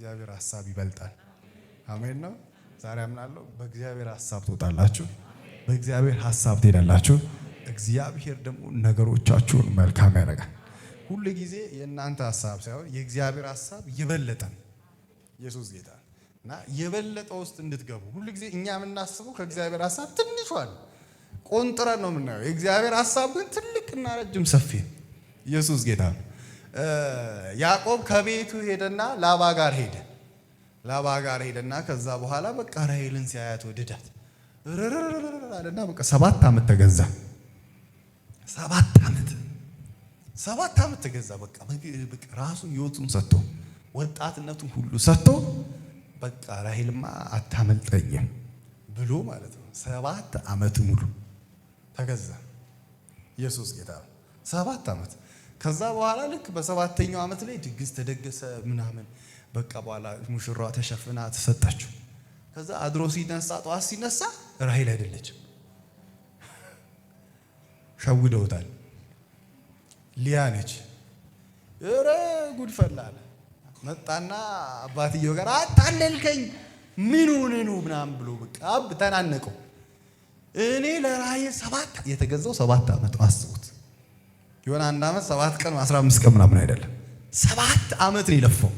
እግዚአብሔር ሀሳብ ይበልጣል። አሜን ነው። ዛሬ አምናለሁ በእግዚአብሔር ሀሳብ ትወጣላችሁ፣ በእግዚአብሔር ሀሳብ ትሄዳላችሁ። እግዚአብሔር ደግሞ ነገሮቻችሁን መልካም ያደርጋል። ሁል ጊዜ የእናንተ ሀሳብ ሳይሆን የእግዚአብሔር ሀሳብ የበለጠ ነው። ኢየሱስ ጌታ እና የበለጠ ውስጥ እንድትገቡ። ሁል ጊዜ እኛ የምናስበው ከእግዚአብሔር ሀሳብ ትንሿን ቆንጥረን ነው የምናየው። የእግዚአብሔር ሀሳብ ግን ትልቅና ረጅም ሰፊ ነው። ኢየሱስ ጌታ ነው። ያዕቆብ ከቤቱ ሄደና ላባ ጋር ሄደ። ላባ ጋር ሄደና ከዛ በኋላ በቃ ራሔልን ሲያያት ወደዳት አለና በቃ 7 ዓመት ተገዛ። 7 ዓመት፣ 7 ዓመት ተገዛ። በቃ ራሱን ህይወቱን ሰጥቶ፣ ወጣትነቱን ሁሉ ሰጥቶ፣ በቃ ራሔልማ አታመልጠኝም ብሎ ማለት ነው። 7 ዓመት ሙሉ ተገዛ። ኢየሱስ ጌታ ነው። 7 ዓመት። ከዛ በኋላ ልክ በሰባተኛው ዓመት ላይ ድግስ ተደገሰ ምናምን። በቃ በኋላ ሙሽራዋ ተሸፍና ተሰጣችው። ከዛ አድሮ ሲነሳ፣ ጠዋት ሲነሳ ራሔል አይደለችም፣ ሸውደውታል። ሊያ ነች። ኧረ ጉድ ፈላ አለ። መጣና አባትየው ጋር አታለልከኝ፣ ምን ሆነ ነው ምናምን ብሎ በቃ ተናነቀው። እኔ ለራሔል ሰባት የተገዛው 7 ዓመት፣ አስቡት። የሆነ አንድ ዓመት 7 ቀን 15 ቀን ምናምን አይደለም፣ 7 ዓመት ነው የለፋው።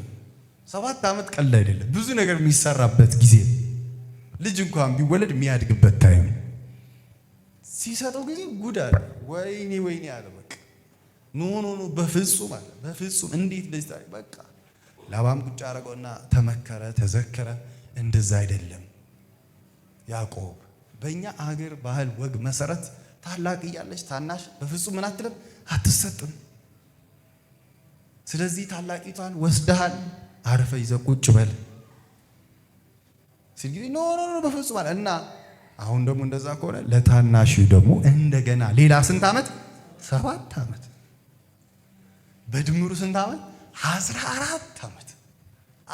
7 ዓመት ቀልድ አይደለም። ብዙ ነገር የሚሰራበት ጊዜ፣ ልጅ እንኳን ቢወለድ የሚያድግበት time። ሲሰጠው ጊዜ ጉድ አለ። ወይኔ ወይኔ አለ። በቃ no, no, no፣ በፍጹም አለ። በፍጹም፣ እንዴት እንደዚህ? በቃ ላባም ቁጭ አደረገውና ተመከረ፣ ተዘከረ። እንደዛ አይደለም ያዕቆብ፣ በእኛ አገር ባህል ወግ መሰረት ታላቅ እያለች ታናሽ በፍጹም ምን አትልም፣ አትሰጥም። ስለዚህ ታላቂቷን ወስደሃል፣ አርፈህ ይዘህ ቁጭ በል ሲል ጊዜ no, no, no፣ በፍጹም አለ። እና አሁን ደግሞ እንደዛ ከሆነ ለታናሹ ደግሞ እንደገና ሌላ ስንት ዓመት? 7 ዓመት። በድምሩ ስንት ዓመት? 14 ዓመት።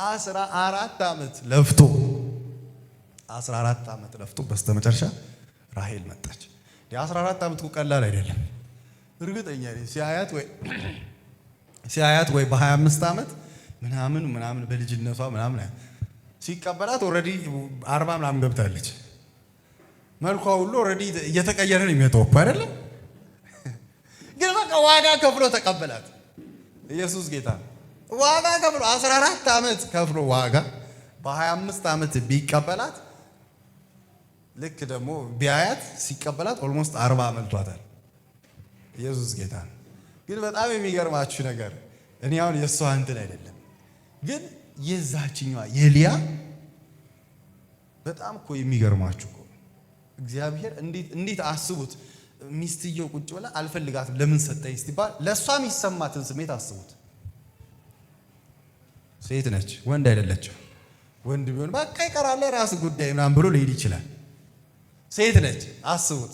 14 ዓመት ለፍቶ፣ 14 ዓመት ለፍቶ በስተመጨረሻ ራሔል መጣች። የ14 ዓመት እኮ ቀላል አይደለም። እርግጠኛ ነኝ ሲያያት ወይ በ25 ዓመት ምናምን ምናምን በልጅነቷ ምናምን ሲቀበላት already 40 ምናምን ገብታለች። መልኳ ሁሉ already እየተቀየረ ነው የሚመጣው እኮ፣ አይደለም? ግን በቃ ዋጋ ከፍሎ ተቀበላት። ኢየሱስ ጌታ። ዋጋ ከፍሎ፣ 14 ዓመት ከፍሎ ዋጋ በ25 ዓመት ቢቀበላት፣ ልክ ደግሞ ቢያያት ሲቀበላት almost 40 ሞልቷታል። ኢየሱስ ጌታ። ግን በጣም የሚገርማችሁ ነገር እኔ አሁን የእሷ እንትን አይደለም፣ ግን የዛችኛዋ የሊያ በጣም እኮ የሚገርማችሁ እኮ እግዚአብሔር እንዴት እንዴት አስቡት። ሚስትየው ቁጭ ብላ አልፈልጋትም ለምን ሰጠኝ ስትባል ለእሷ የሚሰማትን ስሜት አስቡት። ሴት ነች፣ ወንድ አይደለችም። ወንድ ቢሆን በቃ ይቀራል የራስ ጉዳይ ምናምን ብሎ ሊሄድ ይችላል። ሴት ነች፣ አስቡት።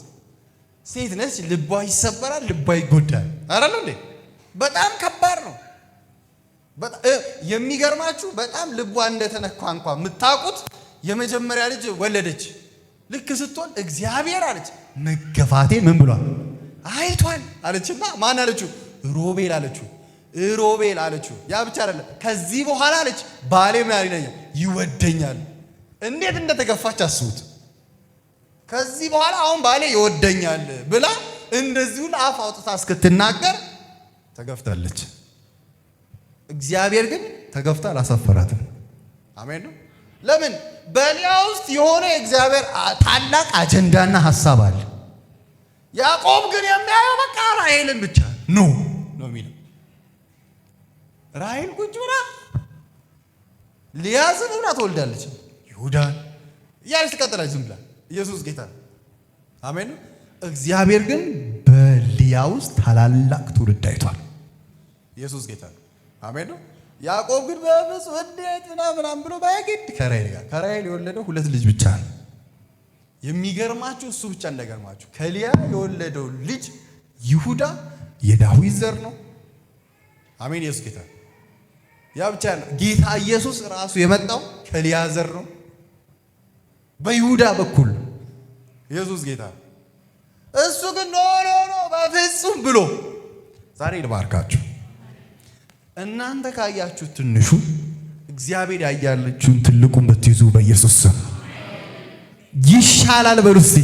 ሴት ነች፣ ልቧ ይሰበራል፣ ልቧ ይጎዳል። አይደል እንዴ? በጣም ከባድ ነው። የሚገርማችሁ በጣም ልቧ እንደተነካ እንኳ የምታውቁት የመጀመሪያ ልጅ ወለደች። ልክ ስትወልድ እግዚአብሔር አለች መገፋቴን ምን ብሏል? አይቷል አለችና ማን አለችው? ሮቤል አለችው። ሮቤል አለችው። ያ ብቻ አይደለም፣ ከዚህ በኋላ አለች ባሌ ምን ይለኛል? ይወደኛል። እንዴት እንደተገፋች አስቡት። ከዚህ በኋላ አሁን ባሌ ይወደኛል ብላ እንደዚሁ ለአፍ አውጥታ እስክትናገር ተገፍታለች። እግዚአብሔር ግን ተገፍታ አላሳፈራትም። አሜን ነው። ለምን? በሊያ ውስጥ የሆነ የእግዚአብሔር ታላቅ አጀንዳና ሀሳብ አለ። ያዕቆብ ግን የሚያየው በቃ ራሔልን ብቻ no ነው የሚለው። ራሔል ቁጭ ብላ፣ ሊያ ዝም ብላ ትወልዳለች። ይሁዳን እያለች ትቀጥላለች ዝም ብላ። ኢየሱስ ጌታ። አሜን። እግዚአብሔር ግን በሊያ ውስጥ ታላላቅ ትውልድ አይቷል። ኢየሱስ ጌታ። አሜን ነው። ያዕቆብ ግን በፍጹም እንዴት ምናምን ብሎ በግድ ከራሔል ጋር፣ ከራሔል የወለደው ሁለት ልጅ ብቻ ነው። የሚገርማችሁ እሱ ብቻ እንዳይገርማችሁ፣ ከሊያ የወለደው ልጅ ይሁዳ የዳዊት ዘር ነው። አሜን። ኢየሱስ ጌታ። ያ ብቻ ነው። ጌታ ኢየሱስ ራሱ የመጣው ከሊያ ዘር ነው፣ በይሁዳ በኩል። ኢየሱስ ጌታ። እሱ ግን no, no, no፣ በፍጹም ብሎ። ዛሬ ልባርካችሁ። እናንተ ካያችሁ ትንሹ፣ እግዚአብሔር ካየው ትልቁ። እግዚአብሔር ያያለችውን ትልቁን ብትይዙ በኢየሱስ ስም ይሻላል። በሉ እስቲ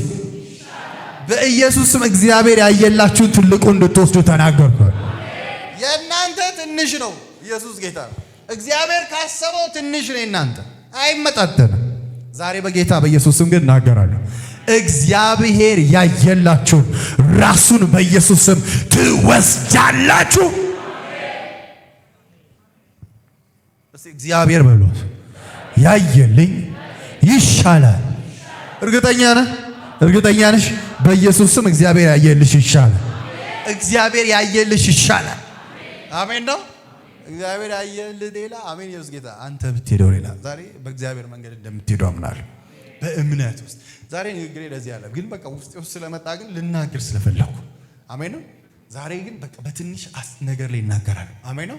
በኢየሱስ ስም እግዚአብሔር ያየላችሁን ትልቁን እንድትወስዱ ተናገርኩ። የእናንተ ትንሽ ነው። ኢየሱስ ጌታ ነው። እግዚአብሔር ካሰበው ትንሽ ነው፣ የእናንተ አይመጣጠንም። ዛሬ በጌታ በኢየሱስ ስም ግን እናገራለሁ። እግዚአብሔር ያየላችሁን ራሱን በኢየሱስ ስም ትወስዳላችሁ። እስቲ እግዚአብሔር በሉት ያየልኝ ይሻላል። እርግጠኛ ነህ? እርግጠኛ ነሽ? በኢየሱስ ስም እግዚአብሔር ያየልሽ ይሻላል። እግዚአብሔር ያየልሽ ይሻላል። አሜን ነው። እግዚአብሔር ያየልህ ሌላ፣ አሜን። ኢየሱስ ጌታ። አንተ ብትሄደው ሌላ። ዛሬ በእግዚአብሔር መንገድ እንደምትሄደው አምናለሁ፣ በእምነት ውስጥ። ዛሬ ንግግሬ ለዚህ አለ፣ ግን በቃ ውስጤ ውስጥ ስለመጣ ግን ልናገር ስለፈለኩ አሜን ነው። ዛሬ ግን በቃ በትንሽ ነገር ላይ ይናገራል። አሜን ነው።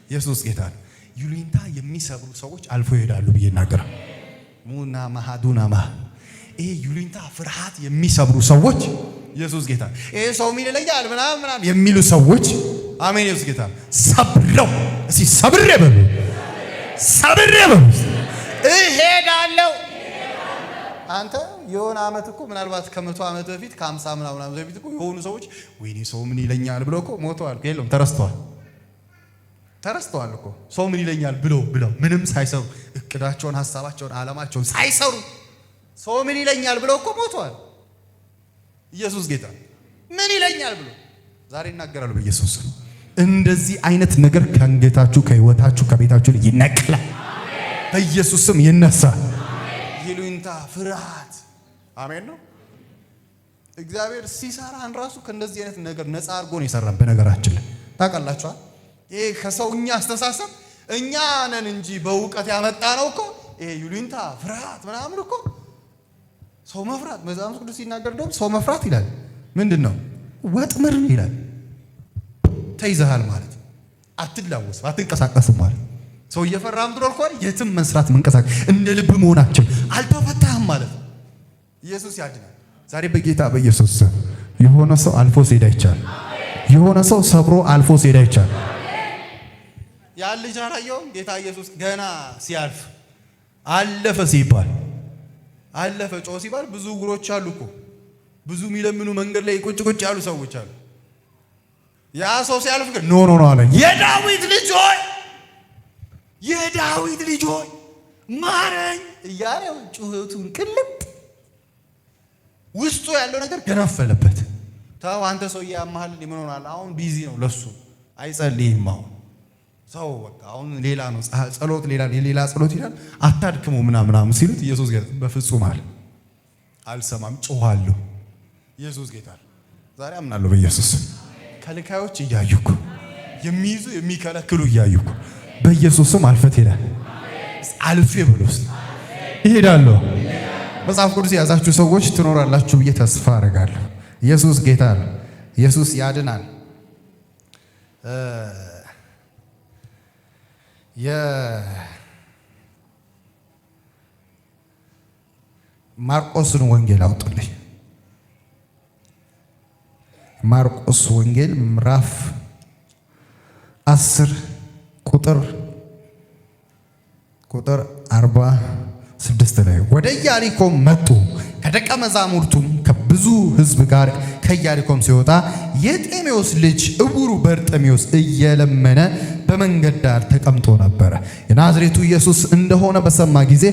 ኢየሱስ ጌታ ነው። ይሉኝታ የሚሰብሩ ሰዎች አልፎ ይሄዳሉ ብዬ እናገራለሁ። ሙና ማሃዱና ማ ይሄ ይሉኝታ ፍርሃት የሚሰብሩ ሰዎች፣ ኢየሱስ ጌታ፣ ይሄ ሰው ምን ይለኛል ምናምን ምናምን የሚሉ ሰዎች፣ አሜን። ኢየሱስ ጌታ፣ ሰብረው፣ እስቲ ሰብሬ በሉ፣ ሰብሬ በሉ፣ እሄዳለሁ። አንተ የሆነ አመት እኮ ምናልባት ከ100 ዓመት በፊት፣ ከ50 ምናምን ዓመት በፊት እኮ የሆኑ ሰዎች ወይኔ ሰው ምን ይለኛል ብለው እኮ ሞተዋል። የለውም፣ ተረስተዋል፣ ተረስተዋል እኮ። ሰው ምን ይለኛል ብለው ብለው ምንም ሳይሰሩ፣ እቅዳቸውን፣ ሀሳባቸውን፣ ዓላማቸውን ሳይሰሩ ሰው ምን ይለኛል ብለው እኮ ሞተዋል። ኢየሱስ ጌታ። ምን ይለኛል ብሎ ዛሬ እናገራለሁ በኢየሱስ ስም። እንደዚህ አይነት ነገር ከአንገታችሁ፣ ከህይወታችሁ፣ ከቤታችሁ ላይ ይነቀላል። በኢየሱስ ስም ይነሳል። ይሉኝታ፣ ፍርሃት፣ አሜን ነው። እግዚአብሔር ሲሰራን ራሱ ከእንደዚህ አይነት ነገር ነፃ አድርጎ ነው የሰራን። በነገራችን ላይ ታውቃላችኋል። ይሄ ከሰውኛ አስተሳሰብ እኛ ነን እንጂ በእውቀት ያመጣ ነው እኮ። ይሄ ይሉኝታ፣ ፍርሃት ምናምን እኮ፣ ሰው መፍራት፣ መጽሐፍ ቅዱስ ሲናገር እንደውም ሰው መፍራት ይላል ምንድን ነው? ወጥመድ ነው ይላል። ተይዘሃል ማለት አትላወስም፣ አትንቀሳቀስም ማለት። ሰው እየፈራ ምትኖር ከሆነ የትም መስራት፣ መንቀሳቀስ፣ እንደ ልብ መሆናችን አልተፈታህም ማለት ነው። ኢየሱስ ያድናል። ዛሬ በጌታ በኢየሱስ ስም የሆነ ሰው አልፎ ሲሄድ አይቻል። የሆነ ሰው ሰብሮ አልፎ ሲሄድ አይቻል። ያን ልጅ አላየውም? ጌታ ኢየሱስ ገና ሲያልፍ፣ አለፈ ሲባል፣ አለፈ ጮ ሲባል፣ ብዙ እግሮች አሉ እኮ፣ ብዙ የሚለምኑ መንገድ ላይ ቁጭ ቁጭ ያሉ ሰዎች አሉ። ያ ሰው ሲያልፍ ግን no, no, no አለ። የዳዊት ልጅ ሆይ፣ የዳዊት ልጅ ሆይ ማረኝ እያለ ጩኸቱን ቅልጥ ውስጡ ያለው ነገር ገነፈለበት። ተው አንተ ሰውዬ ያመሃል፣ ምን ሆናል? አሁን busy ነው፣ ለሱ አይጸልይም። አሁን ሰው በቃ አሁን ሌላ ነው ጸሎት፣ ሌላ ሌላ ጸሎት ይላል። አታድክሙ ምናምን ምናምን ሲሉት ኢየሱስ ጌታ፣ በፍጹም አለ፣ አልሰማም፣ ጮኻለሁ። ኢየሱስ ጌታ። ዛሬ አምናለሁ በኢየሱስ፣ ከልካዮች እያዩኩ፣ የሚይዙ የሚከለክሉ እያዩኩ፣ በኢየሱስ ስም አልፈት ይላል። አልፌ ብሎስ ይሄዳለሁ። መጽሐፍ ቅዱስ የያዛችሁ ሰዎች ትኖራላችሁ ብዬ ተስፋ አደርጋለሁ። ኢየሱስ ጌታ ነው። ኢየሱስ ያድናል። የማርቆስን ወንጌል አውጡልኝ። ማርቆስ ወንጌል ምዕራፍ 10 ቁጥር 46 ላይ፣ ወደ ኢያሪኮም መጡ። ከደቀ መዛሙርቱም ከብዙ ሕዝብ ጋር ከኢያሪኮም ሲወጣ የጤሜዎስ ልጅ ዕውሩ በርጤሜዎስ እየለመነ በመንገድ ዳር ተቀምጦ ነበረ። የናዝሬቱ ኢየሱስ እንደሆነ በሰማ ጊዜ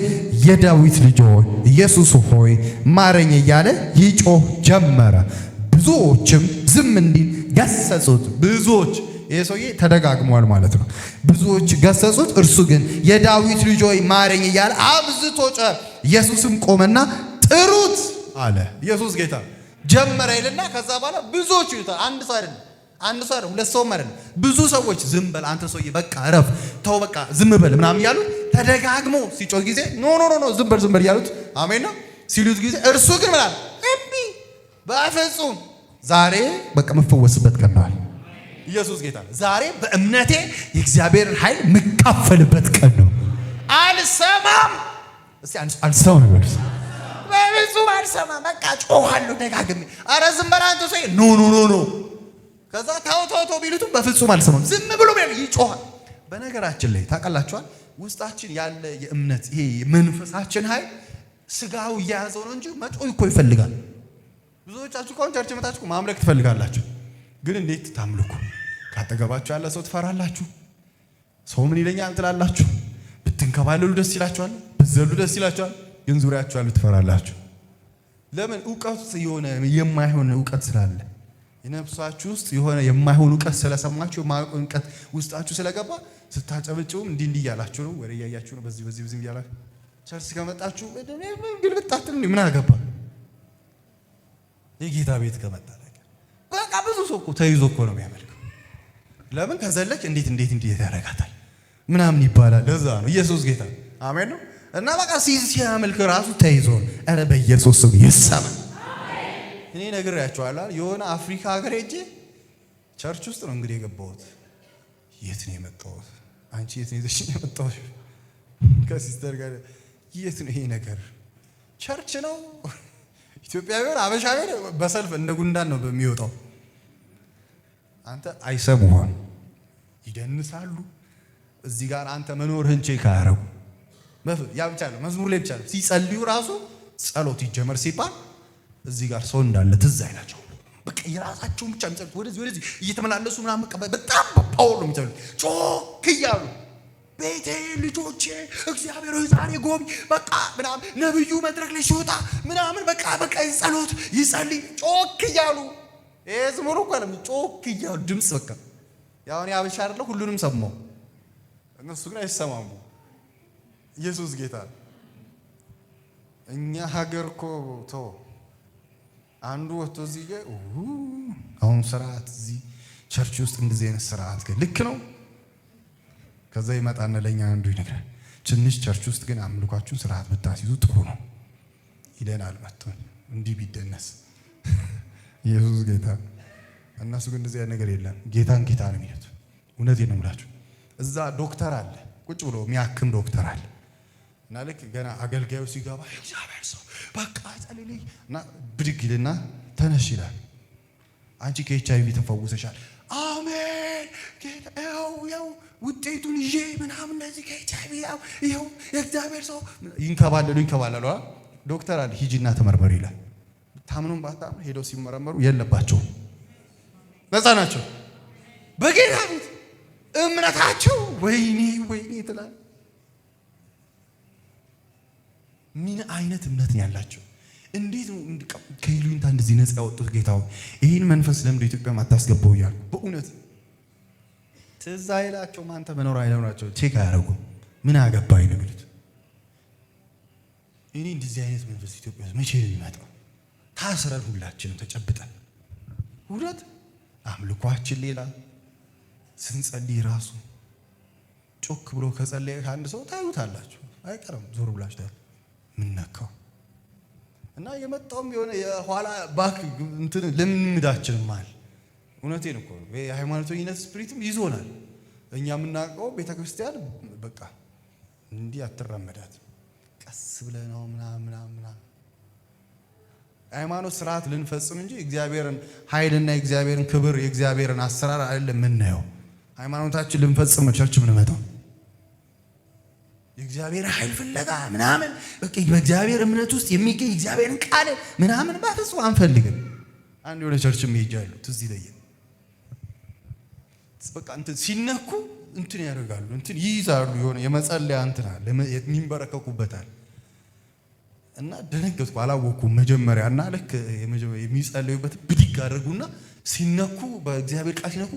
የዳዊት ልጅ ሆይ፣ ኢየሱስ ሆይ ማረኝ እያለ ይጮህ ጀመረ። ብዙዎችም ዝም እንዲል ገሰጹት። ብዙዎች፣ ይህ ሰውዬ ተደጋግሟል ማለት ነው። ብዙዎች ገሰጹት። እርሱ ግን የዳዊት ልጅ ሆይ ማረኝ እያለ አብዝቶ ጮኸ። ኢየሱስም ቆመና ጥሩት አለ። ኢየሱስ ጌታ። ጀመረ ይልና ከዛ በኋላ ብዙዎቹ ይሉታል። አንድ ሰው አይደለም፣ አንድ ሰው አይደለም፣ ሁለት ሰውም አይደለም። ብዙ ሰዎች ዝም በል አንተ ሰውዬ፣ በቃ እረፍ፣ ተው፣ በቃ ዝም በል ምናምን እያሉት ተደጋግሞ ሲጮህ ጊዜ no, no, no፣ ዝም በል፣ ዝም በል እያሉት፣ አሜን ነው፣ ሲሉት ጊዜ እርሱ ግን ምን አለ? እምቢ፣ በፍጹም፣ ዛሬ በቃ የምፈወስበት ቀን ነው። ኢየሱስ ጌታ። ዛሬ በእምነቴ የእግዚአብሔርን ኃይል የምካፈልበት ቀን ነው። አልሰማም። እስቲ አልሰማም ይበሉት። በፍጹም አልሰማም። በቃ ጮኻለሁ ደጋግሜ። ኧረ ዝም በል አንተ ሰውዬ። No, no, no, no። ከዛ ተው ተው ተው ቢሉትም በፍጹም አልሰማም። ዝም ብሎ ይጮኻል። በነገራችን ላይ ታውቃላችኋል፣ ውስጣችን ያለ የእምነት ይሄ መንፈሳችን ኃይል ስጋው እየያዘው ነው እንጂ መጮህ እኮ ይፈልጋል። ብዙዎቻችሁ እኮ አሁን church መጣችሁ እኮ ማምለክ ትፈልጋላችሁ፣ ግን እንዴት ታምልኩ? ካጠገባችሁ ያለ ሰው ትፈራላችሁ። ሰው ምን ይለኛል ትላላችሁ። ብትንከባለሉ ደስ ይላችኋል፣ ብትዘሉ ደስ ይላችኋል፣ ግን ዙሪያችሁ ያሉ ትፈራላችሁ። ለምን? እውቀት የሆነ የማይሆን እውቀት ስላለ፣ የነፍሳችሁ ውስጥ የሆነ የማይሆን እውቀት ስለሰማችሁ፣ የማይሆን እውቀት ውስጣችሁ ስለገባ ስታጨበጭቡም እንዲህ እንዲህ እያላችሁ ነው፣ ወሬ እያያችሁ ነው፣ በዚህ በዚህ በዚህ እያላችሁ። Church ከመጣችሁ ግልብጥ አትልም። ምን አገባ የጌታ ቤት ከመጣ ነገር በቃ ብዙ ሰው እኮ ተይዞ እኮ ነው የሚያመልከው። ለምን ከዘለች እንዴት እንዴት እንዴት ያደርጋታል ምናምን ይባላል። ለዛ ነው። ኢየሱስ ጌታ አሜን ነው። እና በቃ ሲያመልክ ራሱ ተይዞ ነው። ኧረ በኢየሱስ ስም ይሰማ። እኔ ነግሬያቸዋለሁ። የሆነ አፍሪካ ሀገር ሄጄ church ውስጥ ነው እንግዲህ የገባሁት። የት ነው የመጣሁት? አንቺ የት ነው ይዘሽኝ የመጣሁት? ከ sister ጋር የት ነው ይሄ ነገር? Church ነው። ኢትዮጵያ ቢሆን፣ አበሻ ቢሆን በሰልፍ እንደ ጉንዳን ነው በሚወጣው። አንተ አይሰሙህም፣ ይደንሳሉ። እዚህ ጋር አንተ መኖርህን check አያረጉ። ያ ብቻ ነው፣ መዝሙር ላይ ብቻ ነው። ሲጸልዩ ራሱ ጸሎት ይጀመር ሲባል እዚህ ጋር ሰው እንዳለ ትዝ አይላቸው። በቃ የራሳቸውን ብቻ የሚጸልዩት፣ ወደዚህ ወደዚህ እየተመላለሱ ምናምን፣ በቃ በጣም በ power ነው የሚጸልዩት፣ ጮክ እያሉ፣ ቤቴ፣ ልጆቼ፣ እግዚአብሔር ሆይ ዛሬ ጎብኝ፣ በቃ ምናምን፣ ነብዩ መድረክ ላይ ሲወጣ ምናምን በቃ በቃ ጸሎት ይጸልይ ጮክ እያሉ። ይሄ ዝም ብሎ እኮ አይደለም፣ ጮክ እያሉ ድምፅ። በቃ ያው እኔ አበሻ አይደለሁ፣ ሁሉንም ሰማው፣ እነሱ ግን አይሰማሙ። ኢየሱስ ጌታ። እኛ ሀገር እኮ ተው፣ አንዱ ወጥቶ እዚህ አሁን ስርዓት እዚህ church ውስጥ እንደዚህ አይነት ስርዓት ግን ልክ ነው። ከዛ ይመጣና ለእኛ አንዱ ይነግራል። ትንሽ church ውስጥ ግን አምልኳችሁን ስርዓት ብታስይዙ ጥሩ ነው ይለናል። መጥቶ እንዲህ ቢደነስ። ኢየሱስ ጌታ። እነሱ ግን እንደዚህ አይነት ነገር የለም። ጌታን ጌታ ነው የሚሉት። እውነቴን ነው የምላችሁ። እዛ ዶክተር አለ፣ ቁጭ ብሎ የሚያክም ዶክተር አለ። እና ልክ ገና አገልጋዩ ሲገባ እግዚአብሔር ሰው በቃ ጸልይ እና ብድግ ይልና ተነሽ ይላል። አንቺ ከኤች አይቪ ተፈውሰሻል። አሜን ጌታ፣ ያው ውጤቱን ይዤ ምናምን እንደዚህ ከኤች አይቪ ያው ይኸው የእግዚአብሔር ሰው። ይንከባለሉ ይንከባለሉ። ዶክተር አለ ሂጂና ተመርመሪ ይላል። ታምኑም ባታምኑ ሄደው ሲመረመሩ የለባቸውም፣ ነፃ ናቸው። በጌታ ፊት እምነታቸው ወይኔ ወይኔ ትላል። ምን አይነት እምነት ነው ያላቸው? እንዴት ነው ከይሉኝታ እንደዚህ ነፃ ያወጡት? ጌታ ይህን መንፈስ ለምንድን ኢትዮጵያ ማታስገባው እያሉ በእውነት ትዝ አይላቸውም። አንተ መኖር አይኖራቸው check አያደርጉም። ምን አገባኝ ነው የሚሉት። እኔ እንደዚህ አይነት መንፈስ ኢትዮጵያ ውስጥ መቼ ነው የሚመጣው? ታስረን ሁላችንም ተጨብጠን፣ እውነት አምልኳችን ሌላ፣ ስንጸልይ ራሱ ጮክ ብሎ ከጸለየ ከአንድ ሰው ታዩታላችሁ፣ አይቀርም ዞር ብላችሁ ታዩት። ምን ነካው? እና የመጣውም የሆነ የኋላ back እንትን ልምምዳችንም አለ። እውነቴን እኮ ነው። የሃይማኖተኝነት spirit ም ይዞናል። እኛ የምናውቀው ቤተክርስቲያን በቃ እንዲህ አትራመዳት፣ ቀስ ብለህ ነው ምናምን ምናምን ምናምን፣ ሃይማኖት ስርዓት ልንፈጽም እንጂ እግዚአብሔርን ኃይልና የእግዚአብሔርን ክብር የእግዚአብሔርን አሰራር አይደለም የምናየው። ሃይማኖታችን ልንፈጽም ነው church የምንመጣው። የእግዚአብሔር ኃይል ፍለጋ ምናምን፣ በቃ በእግዚአብሔር እምነት ውስጥ የሚገኝ እግዚአብሔርን ቃል ምናምን በፍጹም አንፈልግም። አንድ የሆነ church ም ሄጃለሁ፣ ትዝ ይለኛል። በቃ እንትን ሲነኩ እንትን ያደርጋሉ፣ እንትን ይይዛሉ። የሆነ የመጸለያ እንትን አለ፣ የሚንበረከኩበታል። እና ደነገጥኩ፣ አላወኩም መጀመሪያ። እና ልክ የሚጸለዩበት ብድግ አድርጉና ሲነኩ፣ በእግዚአብሔር ቃል ሲነኩ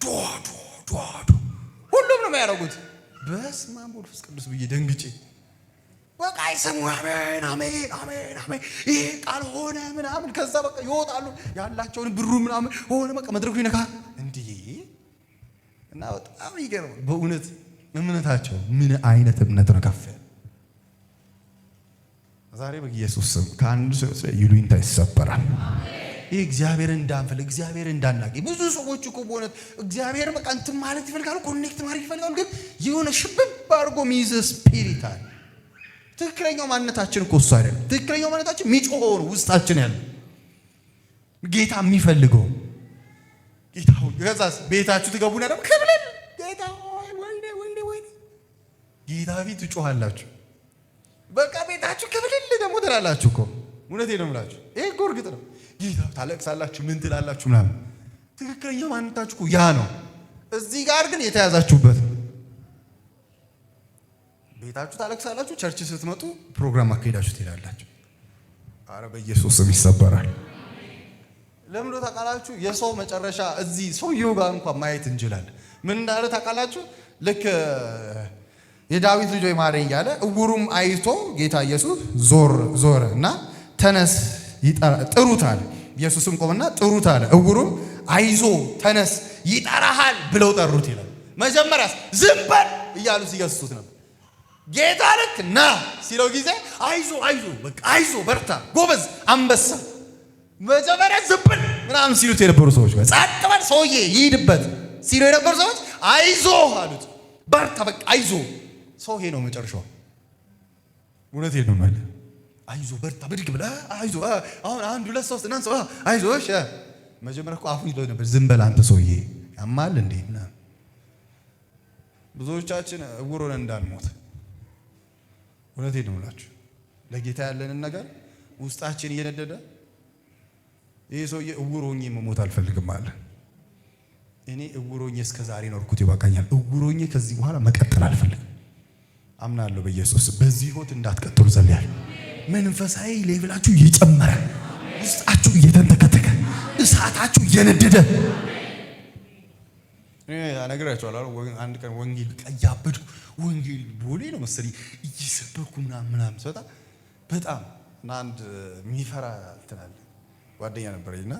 ዷ ዷ ዷ ዷ ሁሉም ነው የሚያደርጉት። በስመ አብ ወመንፈስ ቅዱስ ብዬ ደንግጬ በቃ አይሰሙ አሜን አሜን አሜን አሜን ይሄ ቃል ሆነ ምናምን። ከዛ በቃ ይወጣሉ ያላቸውን ብሩ ምናምን ሆነ፣ በቃ መድረኩ ይነካ እንዲህ። እና በጣም ይገርማል በእውነት እምነታቸው ምን አይነት እምነት ነው ከፍ። ዛሬ በኢየሱስ ስም ከአንድ ሰው ይሉኝታ ይሰበራል። ይህ እግዚአብሔርን እንዳንፈልግ፣ እግዚአብሔርን እንዳናገኝ። ብዙ ሰዎች እኮ በእውነት እግዚአብሔር በቃ እንትን ማለት ይፈልጋሉ፣ connect ማድረግ ይፈልጋሉ። ግን የሆነ ሽብብ አድርጎ የሚይዝ spirit አለ። ትክክለኛው ማንነታችን እኮ እሱ አይደለም። ትክክለኛው ማንነታችን የሚጮኸው ነው ውስጣችን ያለ ጌታ የሚፈልገው። ጌታ ሆይ፣ ከዛስ ቤታችሁ ትገቡና ደግሞ ክብልን ጌታ ሆይ ወይኔ ወይኔ ወይኔ። ጌታ ፊት ትጮኻላችሁ። በቃ ቤታችሁ ክፍልል ደግሞ ትላላችሁ እኮ። እውነቴን ነው የምላችሁ። ይሄ እኮ እርግጥ ነው። ጌታ ታለቅሳላችሁ፣ ምን ትላላችሁ ምናምን። ትክክለኛ ማንነታችሁ እኮ ያ ነው። እዚህ ጋር ግን የተያዛችሁበት ቤታችሁ ታለቅሳላችሁ፣ church ስትመጡ ፕሮግራም አካሄዳችሁ ትሄዳላችሁ። አረ በኢየሱስ ስም ይሰበራል። ለምን ታውቃላችሁ? የሰው መጨረሻ እዚህ ሰውየው ጋር እንኳን ማየት እንችላለን። ምን እንዳለ ታውቃላችሁ? ልክ የዳዊት ልጅ ሆይ ማረኝ እያለ እውሩም አይቶ ጌታ ኢየሱስ ዞር ዞረ እና ተነስ ጥሩት አለ። ኢየሱስም ቆመና ጥሩት አለ። እውሩም አይዞ ተነስ ይጠራሃል ብለው ጠሩት ይላል። መጀመሪያስ ዝም በል እያሉ ሲገስጹት ነበር። ጌታ ልክ ና ሲለው ጊዜ አይዞ አይዞ በቃ አይዞ በርታ ጎበዝ አንበሳ። መጀመሪያ ዝም በል ምናምን ሲሉት የነበሩ ሰዎች ጸጥ በል ሰውዬ ይሂድበት ሲሉ የነበሩ ሰዎች አይዞ አሉት። በርታ በቃ አይዞ። ሰው ይሄ ነው መጨረሻው። እውነቴን ነው የምልህ። አይዞ በርታ ብድግ ብለህ አይዞ አሁን አንድ ሁለት ሶስት እናንተ አይዞ። እሺ መጀመሪያ እኮ አፉን ይለው ነበር። ዝም በል አንተ ሰውዬ ያማል እንዴ ምናምን። ብዙዎቻችን እውር ሆነን እንዳንሞት እውነቴን ነው የምላችሁ። ለጌታ ያለንን ነገር ውስጣችን እየነደደ ይሄ ሰውዬ እውር ሆኜ መሞት አልፈልግም አለ። እኔ እውር ሆኜ እስከ ዛሬ ኖርኩት ይበቃኛል። እውር ሆኜ ከዚህ በኋላ መቀጠል አልፈልግም። አምናለሁ በኢየሱስ በዚህ ህይወት እንዳትቀጥሉ ጸልያለሁ። መንፈሳዊ level ኣችሁ እየጨመረ ውስጣችሁ እየተንተከተከ እሳታችሁ እየነደደ እኔ እነግራችኋለሁ። አንድ ቀን ወንጌል በቃ እያበድኩ ወንጌል ቦሌ ነው መሰለኝ እየሰበኩ ምናምን ምናምን ስወጣ በጣም እና አንድ የሚፈራ እንትን አለ ጓደኛ ነበረኝ እና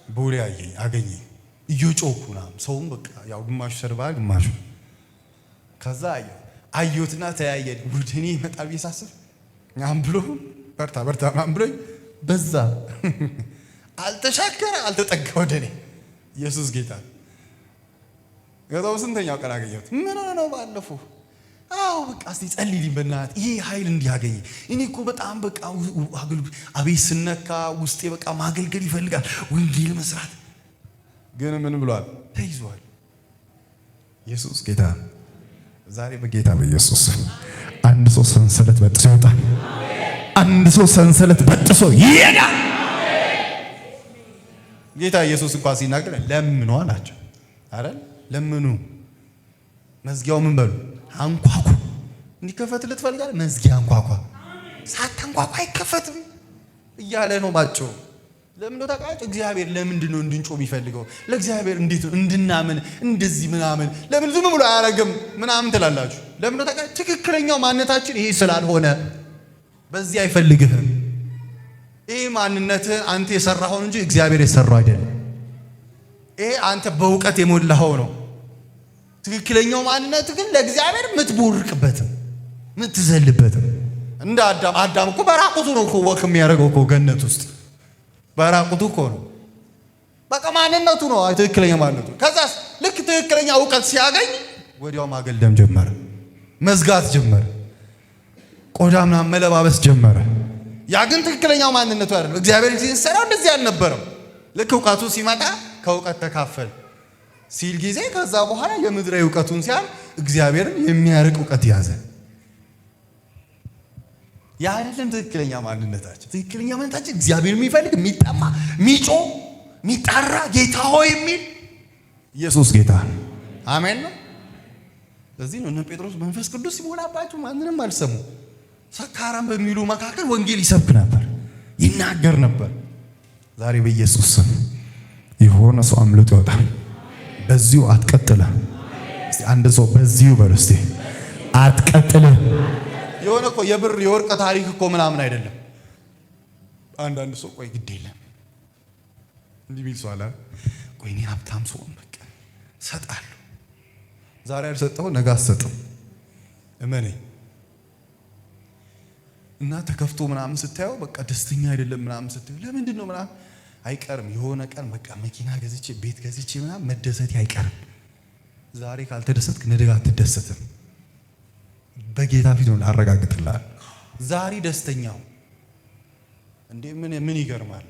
ቦሌ አየኝ አገኘኝ እየጮኩ ምናምን ሰውም በቃ ያው ግማሹ ሰርባ ግማሹ ከዛ አየሁ አየሁትና ተያየን። ወደ እኔ ይመጣል ብዬ ሳስብ ምናምን ብሎ በርታ በርታ ምናምን ብሎኝ በዛ አልተሻከረ አልተጠጋ ወደ እኔ። ኢየሱስ ጌታ። ከዛው ስንተኛው ቀን አገኘሁት። ምን ሆነ ነው ባለፈው? አዎ በቃ እስቲ ጸልይልኝ በእናትህ ይሄ ኃይል እንዲያገኝ። እኔ እኮ በጣም በቃ አገልግሎት አቤት ስነካ ውስጤ በቃ ማገልገል ይፈልጋል፣ ወንጌል መስራት። ግን ምን ብሏል? ተይዟል። ኢየሱስ ጌታ። ዛሬ በጌታ በኢየሱስ አንድ ሰው ሰንሰለት በጥሶ ይወጣል። አንድ ሰው ሰንሰለት በጥሶ ይሄዳል። ጌታ ኢየሱስ እንኳን ሲናገር ለምኑ አላቸው አይደል? ለምኑ መዝጊያው ምን በሉ አንኳኩ። እንዲከፈትልህ ትፈልጋለህ? መዝጊያ አንኳኳ። ሳታንኳኳ አይከፈትም እያለ ነው ባጭሩ። ለምን ነው ታውቃላችሁ? እግዚአብሔር ለምንድን ነው እንድንጮህ የሚፈልገው? ለእግዚአብሔር እንዴት ነው እንድናምን እንደዚህ ምናምን ለምን ዝም ብሎ አያረግም ምናምን ትላላችሁ። ለምን ነው ታውቃላችሁ? ትክክለኛው ማንነታችን ይሄ ስላልሆነ በዚህ አይፈልግህም። ይሄ ማንነትህ አንተ የሰራኸውን እንጂ እግዚአብሔር የሰራው አይደለም። ይሄ አንተ በእውቀት የሞላኸው ነው። ትክክለኛው ማንነት ግን ለእግዚአብሔር የምትቦርቅበትም የምትዘልበትም እንደ አዳም። አዳም እኮ በራቁቱ ነው እኮ walk የሚያደርገው እኮ ገነት ውስጥ በራቁቱ እኮ ነው። በቃ ማንነቱ ነው ትክክለኛ ማንነቱ። ከዛስ ልክ ትክክለኛ እውቀት ሲያገኝ ወዲያው ማገልደም ጀመረ፣ መዝጋት ጀመረ፣ ቆዳ ምናምን መለባበስ ጀመረ። ያ ግን ትክክለኛው ማንነቱ አይደለም። እግዚአብሔር ሲሰራው እንደዚህ አልነበረም። ልክ እውቀቱ ሲመጣ ከእውቀት ተካፈል ሲል ጊዜ ከዛ በኋላ የምድራዊ እውቀቱን ሲያል እግዚአብሔርን የሚያርቅ እውቀት ያዘ። ያ አይደለም ትክክለኛ ማንነታችን። ትክክለኛ ማንነታችን እግዚአብሔር የሚፈልግ፣ የሚጠማ፣ የሚጮህ፣ የሚጣራ፣ ጌታ ሆይ የሚል። ኢየሱስ ጌታ አሜን ነው። ለዚህ ነው እነ ጴጥሮስ መንፈስ ቅዱስ ሲሞላባቸው ማንንም አልሰሙ። ሰካራም በሚሉ መካከል ወንጌል ይሰብክ ነበር፣ ይናገር ነበር። ዛሬ በኢየሱስ ስም የሆነ ሰው አምልጦ ይወጣል። በዚሁ አትቀጥልም። እስቲ አንድ ሰው በዚሁ በሉ እስቲ አትቀጥልም። የሆነ እኮ የብር የወርቅ ታሪክ እኮ ምናምን አይደለም። አንዳንድ ሰው ቆይ ግድ የለም እንዲህ የሚል ሰው አለ። ቆይ እኔ ሀብታም ሰው በቃ እሰጣለሁ። ዛሬ ያልሰጠው ነገ አትሰጥም፣ እመነኝ። እና ተከፍቶ ምናምን ስታየው በቃ ደስተኛ አይደለም ምናምን ስታየው ለምንድን ነው ምናምን አይቀርም። የሆነ ቀን በቃ መኪና ገዝቼ ቤት ገዝቼ ምናምን መደሰቴ አይቀርም። ዛሬ ካልተደሰትክ ነገ አትደሰትም። በጌታ ፊት ነው ላረጋግጥልሃል። ዛሬ ደስተኛው እንዴ ምን ምን ይገርማል?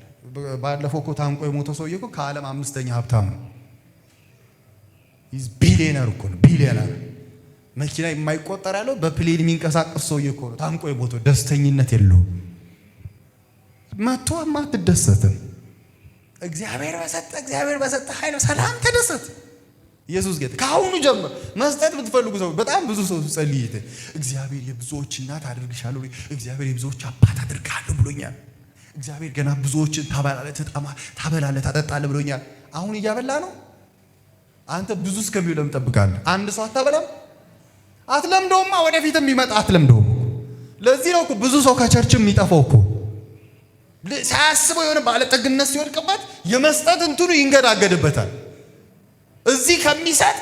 ባለፈው እኮ ታንቆ የሞተው ሰውዬ እኮ ከዓለም አምስተኛ ሀብታም ነው። He's billionaire እኮ ነው፣ ቢሊዮነር። መኪና የማይቆጠር ያለው በ plane የሚንቀሳቀስ ሰውዬ እኮ ነው ታንቆ የሞተው። ደስተኝነት የለውም። መቶ አትደሰትም። እግዚአብሔር በሰጠ ኃይል ሰላም ተደሰት። ኢየሱስ ጌታ። ከአሁኑ ጀምር መስጠት ብትፈልጉ ሰው፣ በጣም ብዙ ሰው ጸልይ፣ እግዚአብሔር የብዙዎች እናት አድርግሻለሁ፣ እግዚአብሔር የብዙዎች አባት አድርግሃለሁ ብሎኛል። እግዚአብሔር ገና ብዙዎችን ታበላለህ፣ ታበላለህ፣ ታጠጣለህ ብሎኛል። አሁን እያበላ ነው። አንተ ብዙ እስከሚሆን ለምን ትጠብቃለህ? አንድ ሰው አታበላም? አትለምደውማ። ወደፊትም ቢመጣ አትለምደውም። ለዚህ ነው እኮ ብዙ ሰው ከ church ም የሚጠፋው እኮ። ሳያስበው የሆነ ባለጠግነት ሲወድቅበት የመስጠት እንትኑ ይንገዳገድበታል። እዚህ ከሚሰጥ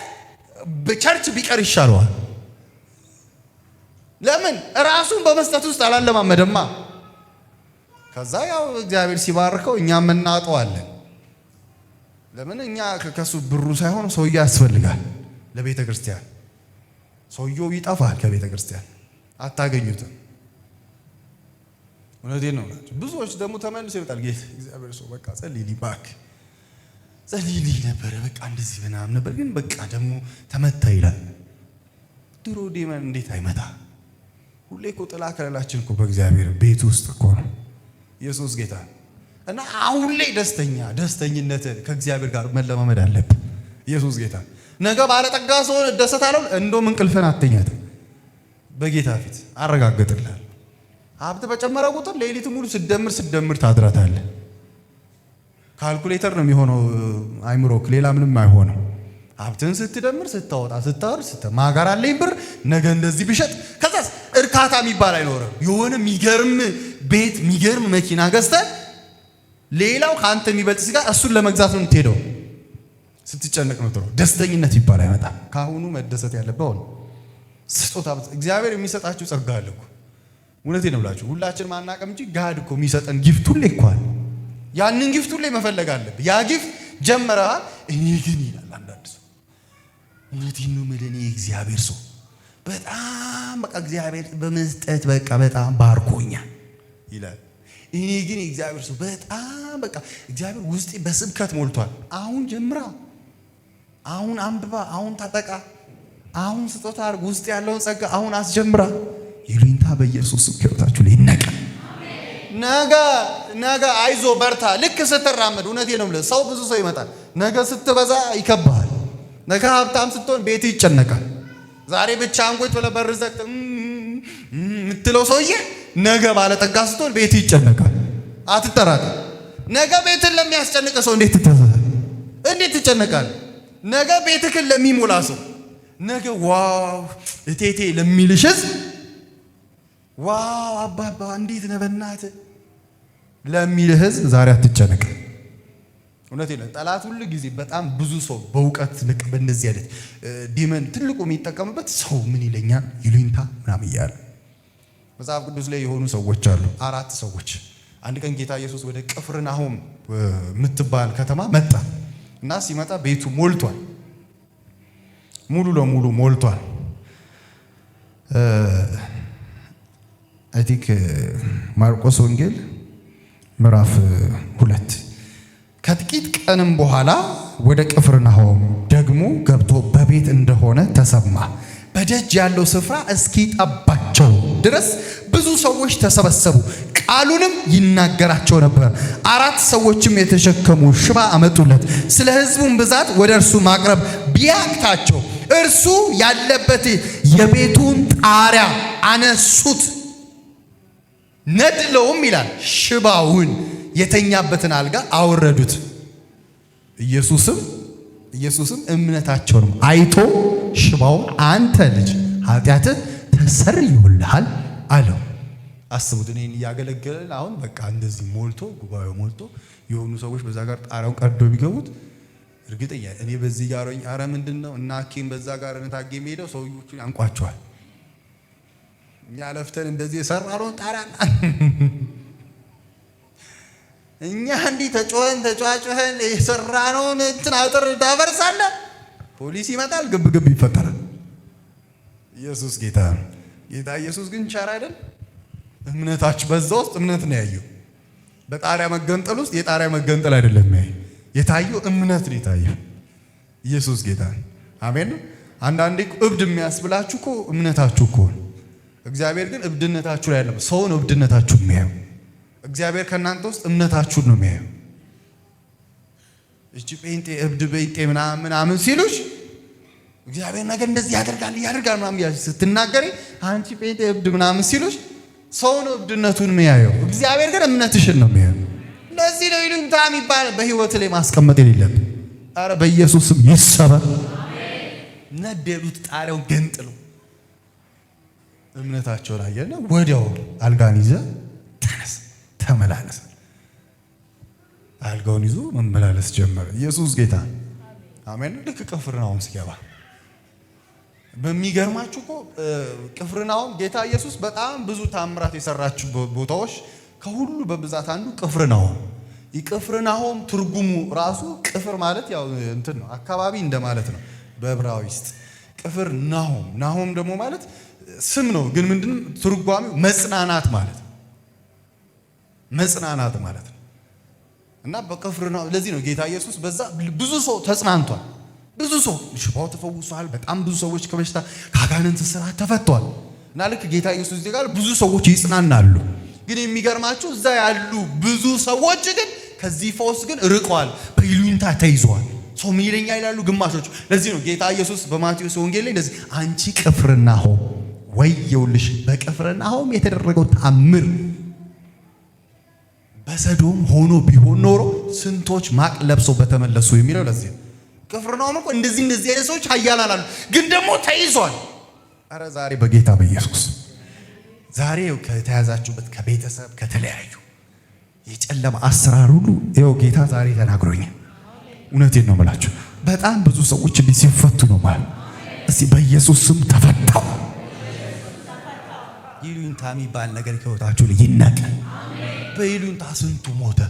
በ church ቢቀር ይሻለዋል። ለምን? ራሱን በመስጠት ውስጥ አላለማመደማ። ከዛ ያው እግዚአብሔር ሲባርከው እኛም እናጠዋለን። ለምን? እኛ ከሱ ብሩ ሳይሆን ሰውየው ያስፈልጋል ለቤተ ክርስቲያን። ሰውየው ይጠፋል ከቤተ ክርስቲያን፣ አታገኙትም። እውነቴን ነው ናቸው። ብዙዎች ደግሞ ተመልሶ ይመጣል። ጌታ እግዚአብሔር ሰው በቃ ጸልይልኝ እባክህ፣ ጸልይልኝ ነበረ፣ በቃ እንደዚህ ምናምን ነበር፣ ግን በቃ ደግሞ ተመታ ይላል። ድሮ demon እንዴት አይመታ? ሁሌ እኮ ጥላ ከለላችን እኮ በእግዚአብሔር ቤት ውስጥ እኮ ነው። ኢየሱስ ጌታ። እና አሁን ላይ ደስተኝነትን ከእግዚአብሔር ጋር መለማመድ አለብን። ኢየሱስ ጌታ። ነገ ባለጠጋ ስሆን እደሰታለሁ። እንደውም እንቅልፍን አተኛትም። በጌታ ፊት አረጋግጥልሃል። ሀብት በጨመረ ቁጥር ሌሊቱ ሙሉ ስደምር ስደምር ታድራታለህ። ካልኩሌተር ነው የሚሆነው አይምሮክ፣ ሌላ ምንም አይሆንም። ሀብትን ስትደምር፣ ስታወጣ፣ ስታወርድ፣ ማጋር አለኝ ብር፣ ነገ እንደዚህ ብሸጥ፣ ከዛስ እርካታ የሚባል አይኖርም። የሆነ የሚገርም ቤት፣ የሚገርም መኪና ገዝተህ ሌላው ከአንተ የሚበልጥ ሲጋ እሱን ለመግዛት ነው የምትሄደው። ስትጨነቅ ነው ጥሩ። ደስተኝነት ይባል አይመጣም። ከአሁኑ መደሰት ያለብህ አሁን ስጦታ እግዚአብሔር የሚሰጣችሁ ጸጋ አለ እኮ። እውነቴን ነው ብላችሁ ሁላችን ማናቀም እንጂ God እኮ የሚሰጠን gift ሁሌ እኮ አለ። ያንን gift ሁሌ መፈለግ አለብህ። ያ gift ጀመረ። እኔ ግን ይላል አንዳንድ ሰው፣ እውነቴን ነው የምልህ፣ እኔ እግዚአብሔር ሰው በጣም በቃ እግዚአብሔር በመስጠት በቃ በጣም ባርኮኛል ይላል። እኔ ግን የእግዚአብሔር ሰው በጣም በቃ እግዚአብሔር ውስጤ በስብከት ሞልቷል። አሁን ጀምራ፣ አሁን አንብባ፣ አሁን ታጠቃ፣ አሁን ስጦታ አድርግ፣ ውስጥ ያለውን ጸጋ አሁን አስጀምራ። ይሉኝታ በኢየሱስ ስም ከሕይወታችሁ ላይ ይነቀል። ነገ ነገ አይዞ በርታ። ልክ ስትራመድ፣ እውነቴን ነው የምልህ፣ ሰው ብዙ ሰው ይመጣል። ነገ ስትበዛ ይከብሃል። ነገ ሀብታም ስትሆን ቤት ይጨነቃል። ዛሬ ብቻህን ቁጭ ብለህ በር ዘግተህ የምትለው ሰውዬ ነገ ባለጠጋ ስትሆን ቤት ይጨነቃል። አትጠራጠር። ነገ ቤትን ለሚያስጨንቅ ሰው እንዴት ትታዘዛለህ? እንዴት ትጨነቃለህ? ነገ ቤትህን ለሚሞላ ሰው፣ ነገ wow እቴቴ ለሚልሽ ህዝብ፣ wow አባባ እንዴት ነህ በእናትህ ለሚልህ ህዝብ ዛሬ አትጨነቅ። እውነቴን ነው። ጠላት ሁሉ ጊዜ በጣም ብዙ ሰው በእውቀት ልቅ በእንደዚህ አይነት demon ትልቁ የሚጠቀምበት ሰው ምን ይለኛል፣ ይሉኝታ ምናምን እያለ። መጽሐፍ ቅዱስ ላይ የሆኑ ሰዎች አሉ፣ አራት ሰዎች። አንድ ቀን ጌታ ኢየሱስ ወደ ቅፍርናሆም የምትባል ከተማ መጣ እና ሲመጣ ቤቱ ሞልቷል፣ ሙሉ ለሙሉ ሞልቷል። I think ማርቆስ ወንጌል ምዕራፍ 2። ከጥቂት ቀንም በኋላ ወደ ቅፍርናሆም ደግሞ ገብቶ በቤት እንደሆነ ተሰማ። በደጅ ያለው ስፍራ እስኪጠባቸው ድረስ ብዙ ሰዎች ተሰበሰቡ። ቃሉንም ይናገራቸው ነበር። አራት ሰዎችም የተሸከሙ ሽባ አመጡለት። ስለ ሕዝቡም ብዛት ወደ እርሱ ማቅረብ ቢያቅታቸው እርሱ ያለበት የቤቱን ጣሪያ አነሱት። ነድለውም ይላል ሽባውን የተኛበትን አልጋ አወረዱት። ኢየሱስም እምነታቸውንም አይቶ ሽባውን አንተ ልጅ ኃጢአትህ ተሰርዮልሃል አለው። አስቡት፣ እኔን እያገለገለን አሁን በቃ እንደዚህ ሞልቶ፣ ጉባኤው ሞልቶ የሆኑ ሰዎች በዛ ጋር ጣሪያውን ቀዶ ቢገቡት እርግጠኛ እኔ በዚህ ጋር አረ ምንድን ነው እና ኬም በዛ ጋር ታጌ የሚሄደው ሰውዮቹን ያንቋቸዋል። እኛ ለፍተን እንደዚህ የሰራነውን ጣሪያና እኛ እንዲህ ተጮኸን ተጫጩኸን የሰራነውን እንትን አጥር ታፈርሳለህ። ፖሊስ ይመጣል፣ ግብ ግብ ይፈጠራል። ኢየሱስ ጌታ ነው። ጌታ ኢየሱስ ግን ቸር አይደል? እምነታችሁ በዛ ውስጥ እምነት ነው ያየው። በጣሪያ መገንጠል ውስጥ የጣሪያ መገንጠል አይደለም ያየው፣ የታየው እምነት ነው የታየው። ኢየሱስ ጌታ ነው። አሜን። አንዳንዴ እብድ የሚያስብላችሁ እኮ እምነታችሁ እኮ ነው። እግዚአብሔር ግን እብድነታችሁ ላይ አይደለም፣ ሰው ነው እብድነታችሁ የሚያየው። እግዚአብሔር ከእናንተ ውስጥ እምነታችሁን ነው የሚያየው። እቺ ጴንጤ እብድ ጴንጤ ምናምን ምናምን ሲሉሽ እግዚአብሔር ነገር እንደዚህ ያደርጋል ያደርጋል ምናምን እያልሽ ስትናገሪ አንቺ ጴንጤ እብድ ምናምን ሲሉሽ ሰው ነው እብድነቱን የሚያየው። እግዚአብሔር ግን እምነትሽን ነው የሚያየው። ለዚህ ነው ይሉኝታ የሚባል በህይወት ላይ ማስቀመጥ የሌለብን። አረ በኢየሱስ ስም ይሰበር። ነደሉት፣ ጣሪያውን ገንጥሎ እምነታቸው ላይ ያለ ወዲያው አልጋን ይዘ ተነስ ተመላለስ። አልጋውን ይዞ መመላለስ ጀመረ። ኢየሱስ ጌታ አሜን። ልክ ቅፍርናሆም ሲገባ በሚገርማችሁ እኮ ቅፍርናሆም ጌታ ኢየሱስ በጣም ብዙ ታምራት የሰራችሁ ቦታዎች ከሁሉ በብዛት አንዱ ቅፍርናሆም። የቅፍርናሆም ትርጉሙ ራሱ ቅፍር ማለት ያው እንትን ነው አካባቢ እንደማለት ነው በዕብራይስጥ ቅፍር ናሆም። ናሆም ደግሞ ማለት ስም ነው፣ ግን ምንድነው ትርጓሜው? መጽናናት ማለት ነው። መጽናናት ማለት ነው። እና በቅፍርናሆም ለዚህ ነው ጌታ ኢየሱስ በዛ ብዙ ሰው ተጽናንቷል። ብዙ ሰው ሽባው ተፈውሷል። በጣም ብዙ ሰዎች ከበሽታ ከአጋንንት እስራት ተፈቷል። እና ልክ ጌታ ኢየሱስ እዚህ ጋር ብዙ ሰዎች ይጽናናሉ። ግን የሚገርማችሁ እዛ ያሉ ብዙ ሰዎች ግን ከዚህ ፈውስ ግን ርቀዋል፣ በይሉኝታ ተይዘዋል። ሰው ምን ይለኛል ይላሉ ግማሾች። ለዚህ ነው ጌታ ኢየሱስ በማቴዎስ ወንጌል ላይ እንደዚህ አንቺ ቅፍርናሆም ወየውልሽ፣ በቅፍርናሆም የተደረገው ተአምር በሰዶም ሆኖ ቢሆን ኖሮ ስንቶች ማቅ ለብሰው በተመለሱ የሚለው ለዚህ ነው። ቅፍርናሆም እኮ እንደዚህ እንደዚህ አይነት ሰዎች ኃያላን አሉ፣ ግን ደግሞ ተይዟል። አረ ዛሬ በጌታ በኢየሱስ ዛሬ ከተያዛችሁበት ከቤተሰብ ከተለያዩ የጨለማ አሰራር ሁሉ ይኸው ጌታ ዛሬ ተናግሮኛል። እውነቴን ነው የምላችሁ። በጣም ብዙ ሰዎች እንዲህ ሲፈቱ ነው ማለት። እስቲ በኢየሱስ ስም ተፈታው። ይሉኝታ የሚባል ነገር ከህይወታችሁ ላይ ይነቀል። በይሉኝታ ስንቱ ሞተ።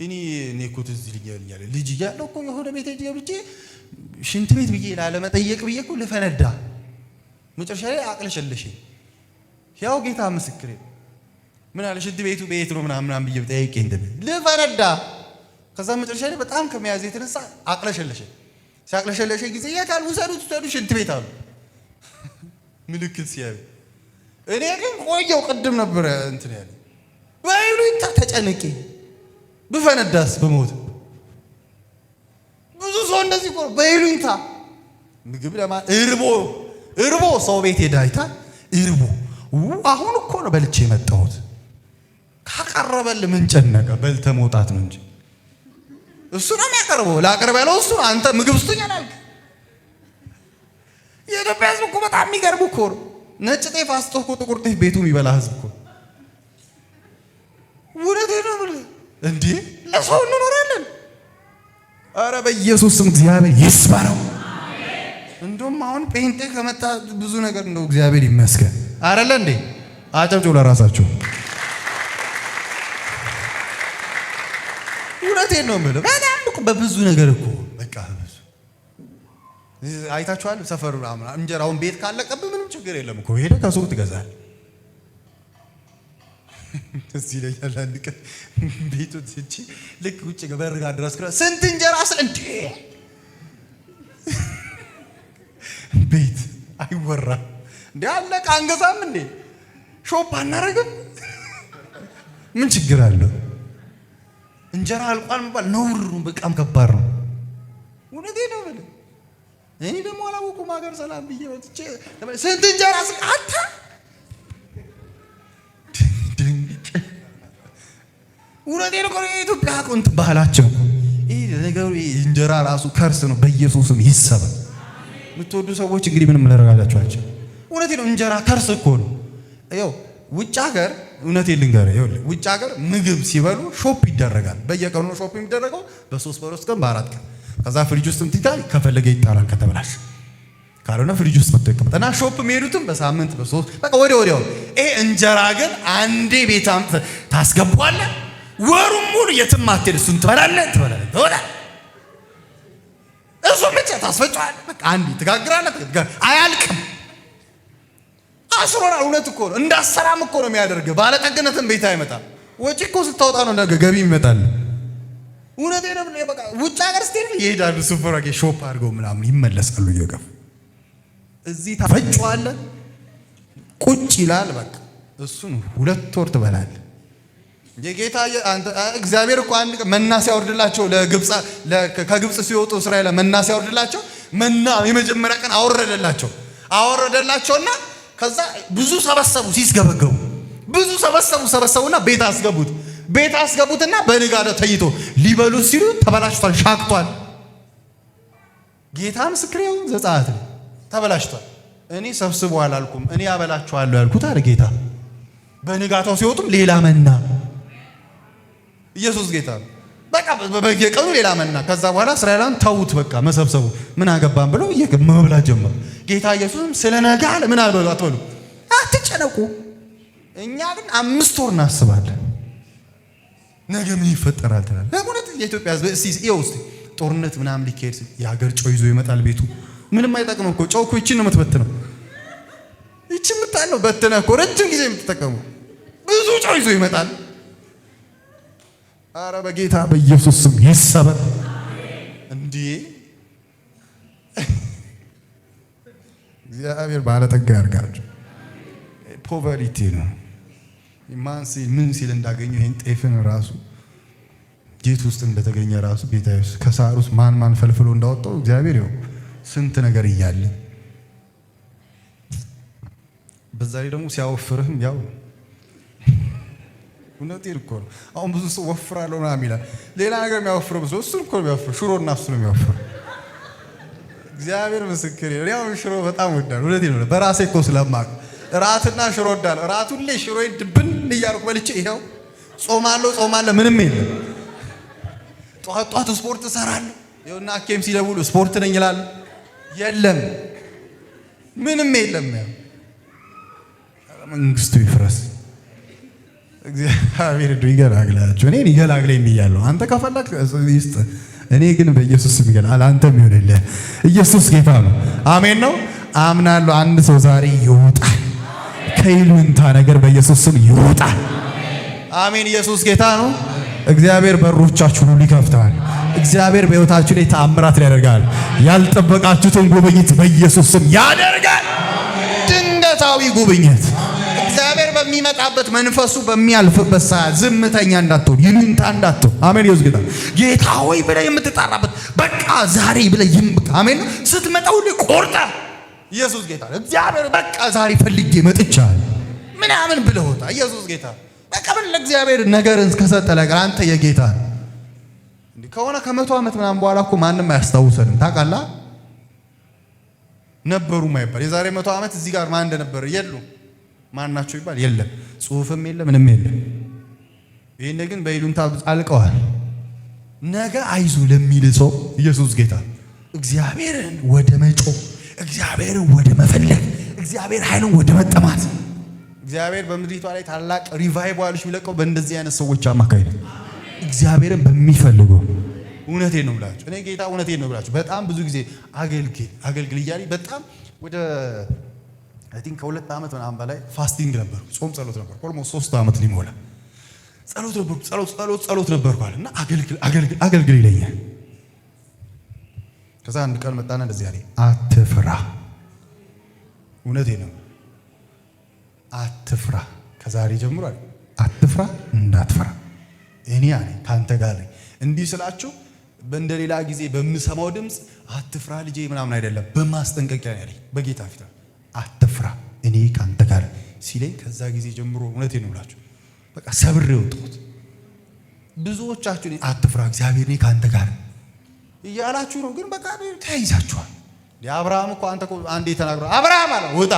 እኔ እኮ ትዝ ይለኛል ልጅ እያለሁ እኮ የሆነ ቤት ገብቼ ሽንት ቤት ብዬ ላለመጠየቅ ብዬ እኮ ልፈነዳ፣ መጨረሻ ላይ አቅለሸለሸኝ። ያው ጌታ ምስክሬ ምን አለ ሽንት ቤቱ ቤት ነው ምናምን ምናምን ብዬ ጠይቄ እንትን ልፈነዳ። ከዛ መጨረሻ ላይ በጣም ከመያዝ የተነሳ አቅለሸለሸኝ። ሲያቅለሸለሸኝ ጊዜ የት አሉ ውሰዱት ውሰዱ ሽንት ቤት አሉ ምልክት ሲያዩ። እኔ ግን ቆየው ቅድም ነበረ እንትን ያለ በይሉኝታ ተጨንቄ ብፈነዳስ በሞት። ብዙ ሰው እንደዚህ እኮ በይሉኝታ ምግብ ለማ እርቦ እርቦ ሰው ቤት ሄዳ አይታ እርቦ አሁን እኮ ነው በልቼ የመጣሁት ካቀረበልህ ምን ጨነቀ? በልተ መውጣት ነው እንጂ እሱ ነው የሚያቀርበው። ላቅርብ ያለው እሱ ነው። አንተ ምግብ ስጡኝ አላልክ። የኢትዮጵያ ሕዝብ እኮ በጣም የሚገርም እኮ ነው። ነጭ ጤፍ አስጦ እኮ ጥቁር ጤፍ ቤቱ የሚበላ ሕዝብ እኮ እውነቴን ነው የምልህ። እንዴ ለሰው እንኖራለን። ኧረ በኢየሱስ ስም እግዚአብሔር ይስበረው። እንደውም አሁን ጴንጤ ከመጣ ብዙ ነገር እንደው እግዚአብሔር ይመስገን አይደለ እንዴ? አጨብጭቡ ለራሳችሁ። እውነቴን ነው የምልህ። በጣም እኮ በብዙ ነገር እኮ በቃ ብዙ አይታችኋል። ሰፈሩ እንጀራውን ቤት ካለቀብህ ምንም ችግር የለም እኮ ሄደህ ከሱቅ ትገዛለህ። እዚህ ይለኛል። አንድ ቀን ቤቱ ትቼ ልክ ውጭ በር ጋር ድረስ ስንት እንጀራ ስለ እንዴ ቤት አይወራም እንዴ አለቀ። አንገዛም እንዴ shop አናረግም? ምን ችግር አለው? እንጀራ አልቋል መባል ነውር ነው። በጣም ከባድ ነው። እውነቴን ነው የምልህ። እኔ ደግሞ አላወኩም ሀገር ሰላም ብዬ መጥቼ ስንት እንጀራ አታ ደንግጬ እውነቴን እኮ ነው። የኢትዮጵያ እኮ እንትን ባህላቸው ይሄ ነገሩ እንጀራ ራሱ ከርስ ነው። በኢየሱስም ይሰበር። የምትወዱ ሰዎች እንግዲህ ምንም ልረጋጋችሁ አልችልም። እውነቴን ነው። እንጀራ ከርስ እኮ ነው። ይኸው ውጭ ሀገር እውነቴን ልንገርህ፣ ይኸውልህ ውጭ ሀገር ምግብ ሲበሉ shop ይደረጋል። በየቀኑ ነው shop የሚደረገው፣ በ3 በ3 ቀን በ4 ቀን። ከዛ ፍሪጅ ውስጥ እንትታ ከፈለገ ይጣላል ከተበላሽ፣ ካልሆነ ፍሪጅ ውስጥ መጥቶ ይቀመጣል። እና shop የሚሄዱትም በሳምንት በ3 በቃ ወዲያው ወዲያው። ይሄ እንጀራ ግን አንዴ ቤት አምጥተህ ታስገባዋለህ፣ ወሩን ሙሉ የትም አትሄድ። እሱን ትበላለህ ትበላለህ ትበላለህ፣ እሱን ብቻ ታስፈጫዋለህ። በቃ አንዴ ትጋግራለህ፣ አያልቅም። አስሮናል። እውነት እኮ ነው። እንዳሰራም እኮ ነው የሚያደርግህ። ባለጠግነትም ቤት አይመጣም። ወጪ እኮ ስታወጣ ነው ነገ ገቢ ይመጣል። እውነቴን ነው። በቃ ውጭ ሀገር ስትሄድ ይሄዳሉ፣ ሱፐርማርኬት shop አድርገው ምናምን ይመለሳሉ እየገፉ። እዚህ ታፈጫዋለህ፣ ቁጭ ይላል። በቃ እሱን 2 ወር ትበላለህ። የጌታ እግዚአብሔር እኮ አንድ ቀን መና ሲያወርድላቸው ለግብፅ፣ ከግብፅ ሲወጡ እስራኤል መና ሲያወርድላቸው መና የመጀመሪያ ቀን አወረደላቸው አወረደላቸውና ከዛ ብዙ ሰበሰቡ፣ ሲስገበገቡ ብዙ ሰበሰቡ። ሰበሰቡና ቤት አስገቡት። ቤት አስገቡትና በንጋታው ተኝቶ ሊበሉት ሲሉ ተበላሽቷል፣ ሻግቷል። ጌታ ምስክሬው ዘጸአት ነው። ተበላሽቷል። እኔ ሰብስቡ አላልኩም፣ እኔ ያበላችኋለሁ ያልኩት አለ ጌታ። በንጋታው ሲወጡም ሌላ መና። ኢየሱስ ጌታ ነው። በቃ በየቀኑ ሌላ መና። ከዛ በኋላ እስራኤላውያን ተዉት፣ በቃ መሰብሰቡ ምን አገባን ብለው መብላት ጀመሩ። ጌታ ኢየሱስም ስለ ነገ አለ ምን አልበሉ አትበሉ፣ አትጨነቁ። እኛ ግን 5 ወር እናስባለን። ነገ ምን ይፈጠራል ትላለህ። እውነት የኢትዮጵያ ሕዝብ እስቲ ይኸው እስቲ ጦርነት ምናምን ሊካሄድ ሲል የሀገር ጨው ይዞ ይመጣል ቤቱ። ምንም አይጠቅምም እኮ ጨው እኮ ይቺን ነው የምትበትነው። ይቺ የምታለው በትነህ እኮ ረጅም ጊዜ የምትጠቀሙ ብዙ ጨው ይዞ ይመጣል። አረ በጌታ በኢየሱስ ስም ይሰበር። እንዴ እግዚአብሔር ባለጠጋ ያድርጋቸው። Poverty ነው። ማን ሲል ምን ሲል እንዳገኘው ይሄን ጤፍን ራሱ ጌት ውስጥ እንደተገኘ ራሱ ጌታ ኢየሱስ ከሳር ውስጥ ማን ማን ፈልፍሎ እንዳወጣው እግዚአብሔር ይኸው ስንት ነገር እያለ በዛ ላይ ደግሞ ሲያወፍርህም ያው እውነቴን እኮ ነው። አሁን ብዙ ሰው ወፍራለሁ ምናምን ይላል። ሌላ ነገር የሚያወፍረው ብዙ እሱን እኮ ነው የሚያወፍረው። ሽሮ እና እሱ ነው የሚያወፍረው። እግዚአብሔር ምስክሬ ነው። ያው ሽሮ በጣም እወዳለሁ። እውነቴን ነው። በራሴ እኮ ስለማውቅ እራትና ሽሮ እወዳለሁ። እራት ሁሌ ሽሮዬን ድብን እያልኩ በልቼ ይኸው ጾማለሁ ጾማለሁ፣ ምንም የለም። ጠዋት ጠዋት ስፖርት እሰራለሁ። ይኸውና አኬም ሲደውሉ ስፖርት ነኝ እላለሁ። የለም ምንም የለም። ያው መንግስቱ ይፍረስ። እግዚአብሔር እንደው ይገላግላችሁ። እኔን ይገላግለኝ ብያለሁ። አንተ ከፈለክ ይስጥ። እኔ ግን በኢየሱስ ስም ይገላል። አንተም ይሆንልህ። ኢየሱስ ጌታ ነው። አሜን ነው። አምናለሁ። አንድ ሰው ዛሬ ይወጣል ከይሉኝታ ነገር በኢየሱስ ስም ይወጣል። አሜን። ኢየሱስ ጌታ ነው። እግዚአብሔር በሮቻችሁን ሁሉ ይከፍታል። እግዚአብሔር በሕይወታችሁ ላይ ተአምራት ያደርጋል። ያልጠበቃችሁትን ጉብኝት በኢየሱስ ስም ያደርጋል። ድንገታዊ ጉብኝት እግዚአብሔር በሚመጣበት መንፈሱ በሚያልፍበት ሰዓት ዝምተኛ እንዳትሆን፣ ይሉኝታ እንዳትሆን። አሜን። ኢየሱስ ጌታ ጌታ ሆይ ብለህ የምትጣራበት በቃ ዛሬ ብለህ ይምብቅ። አሜን። ስትመጣ ሁሌ ቆርጠህ ኢየሱስ ጌታ እግዚአብሔር በቃ ዛሬ ፈልጌ መጥቻለሁ ምናምን ብለህ ወጣ። ኢየሱስ ጌታ በቃ ምን ለእግዚአብሔር ነገርን ከሰጠ ነገር አንተ የጌታ እንዴ ከሆነ ከ100 ዓመት ምናምን በኋላ እኮ ማንም አያስታውሰንም። ታውቃለህ? ነበሩ ማይባል የዛሬ 100 ዓመት እዚህ ጋር ማን እንደነበረ የሉ ማን ናቸው ይባል የለም። ጽሁፍም የለም ምንም የለም። ይሄን ግን በይሉኝታ አልቀዋል። ነገ አይዞ ለሚል ሰው ኢየሱስ ጌታ እግዚአብሔርን ወደ መጮህ፣ እግዚአብሔርን ወደ መፈለግ፣ እግዚአብሔር ኃይልን ወደ መጠማት እግዚአብሔር በምድሪቷ ላይ ታላቅ revival ኦች የሚለቀው በእንደዚህ አይነት ሰዎች አማካኝነት እግዚአብሔርን በሚፈልጉ። እውነቴን ነው ብላችሁ እኔ ጌታ እውነቴን ነው ብላችሁ በጣም ብዙ ጊዜ አገልግል አገልግል እያለኝ በጣም ወደ I think ከ2 ዓመት ምናምን በላይ fasting ነበርኩ። ጾም ጸሎት ነበርኩ። Almost 3 ዓመት ሊሞላ ጸሎት ነበርኩ። ጸሎት ጸሎት ጸሎት ነበርኩ አለ እና አገልግል አገልግል አገልግል ይለኛል። ከዛ አንድ ቀን መጣና እንደዚህ አለኝ፣ አትፍራ። እውነቴን ነው፣ አትፍራ። ከዛሬ ጀምሮ አለ አትፍራ፣ እንዳትፈራ እኔ አለ ካንተ ጋር ነኝ። እንዲህ ስላችሁ በእንደ ሌላ ጊዜ በምሰማው ድምፅ አትፍራ ልጄ ምናምን አይደለም፣ በማስጠንቀቂያ ነው ያለኝ። በጌታ ፊት አትፍራ እኔ ካንተ ጋር ሲለኝ ከዛ ጊዜ ጀምሮ እውነቴን ነው የምላችሁ በቃ ሰብሬ ወጣሁት። ብዙዎቻችሁ አትፍራ እግዚአብሔር እኔ ካንተ ጋር እያላችሁ ነው፣ ግን በቃ ተያይዛችኋል። አብርሃም እኮ አንተ እኮ አንዴ ተናግሮ አብርሃም አለ ውጣ።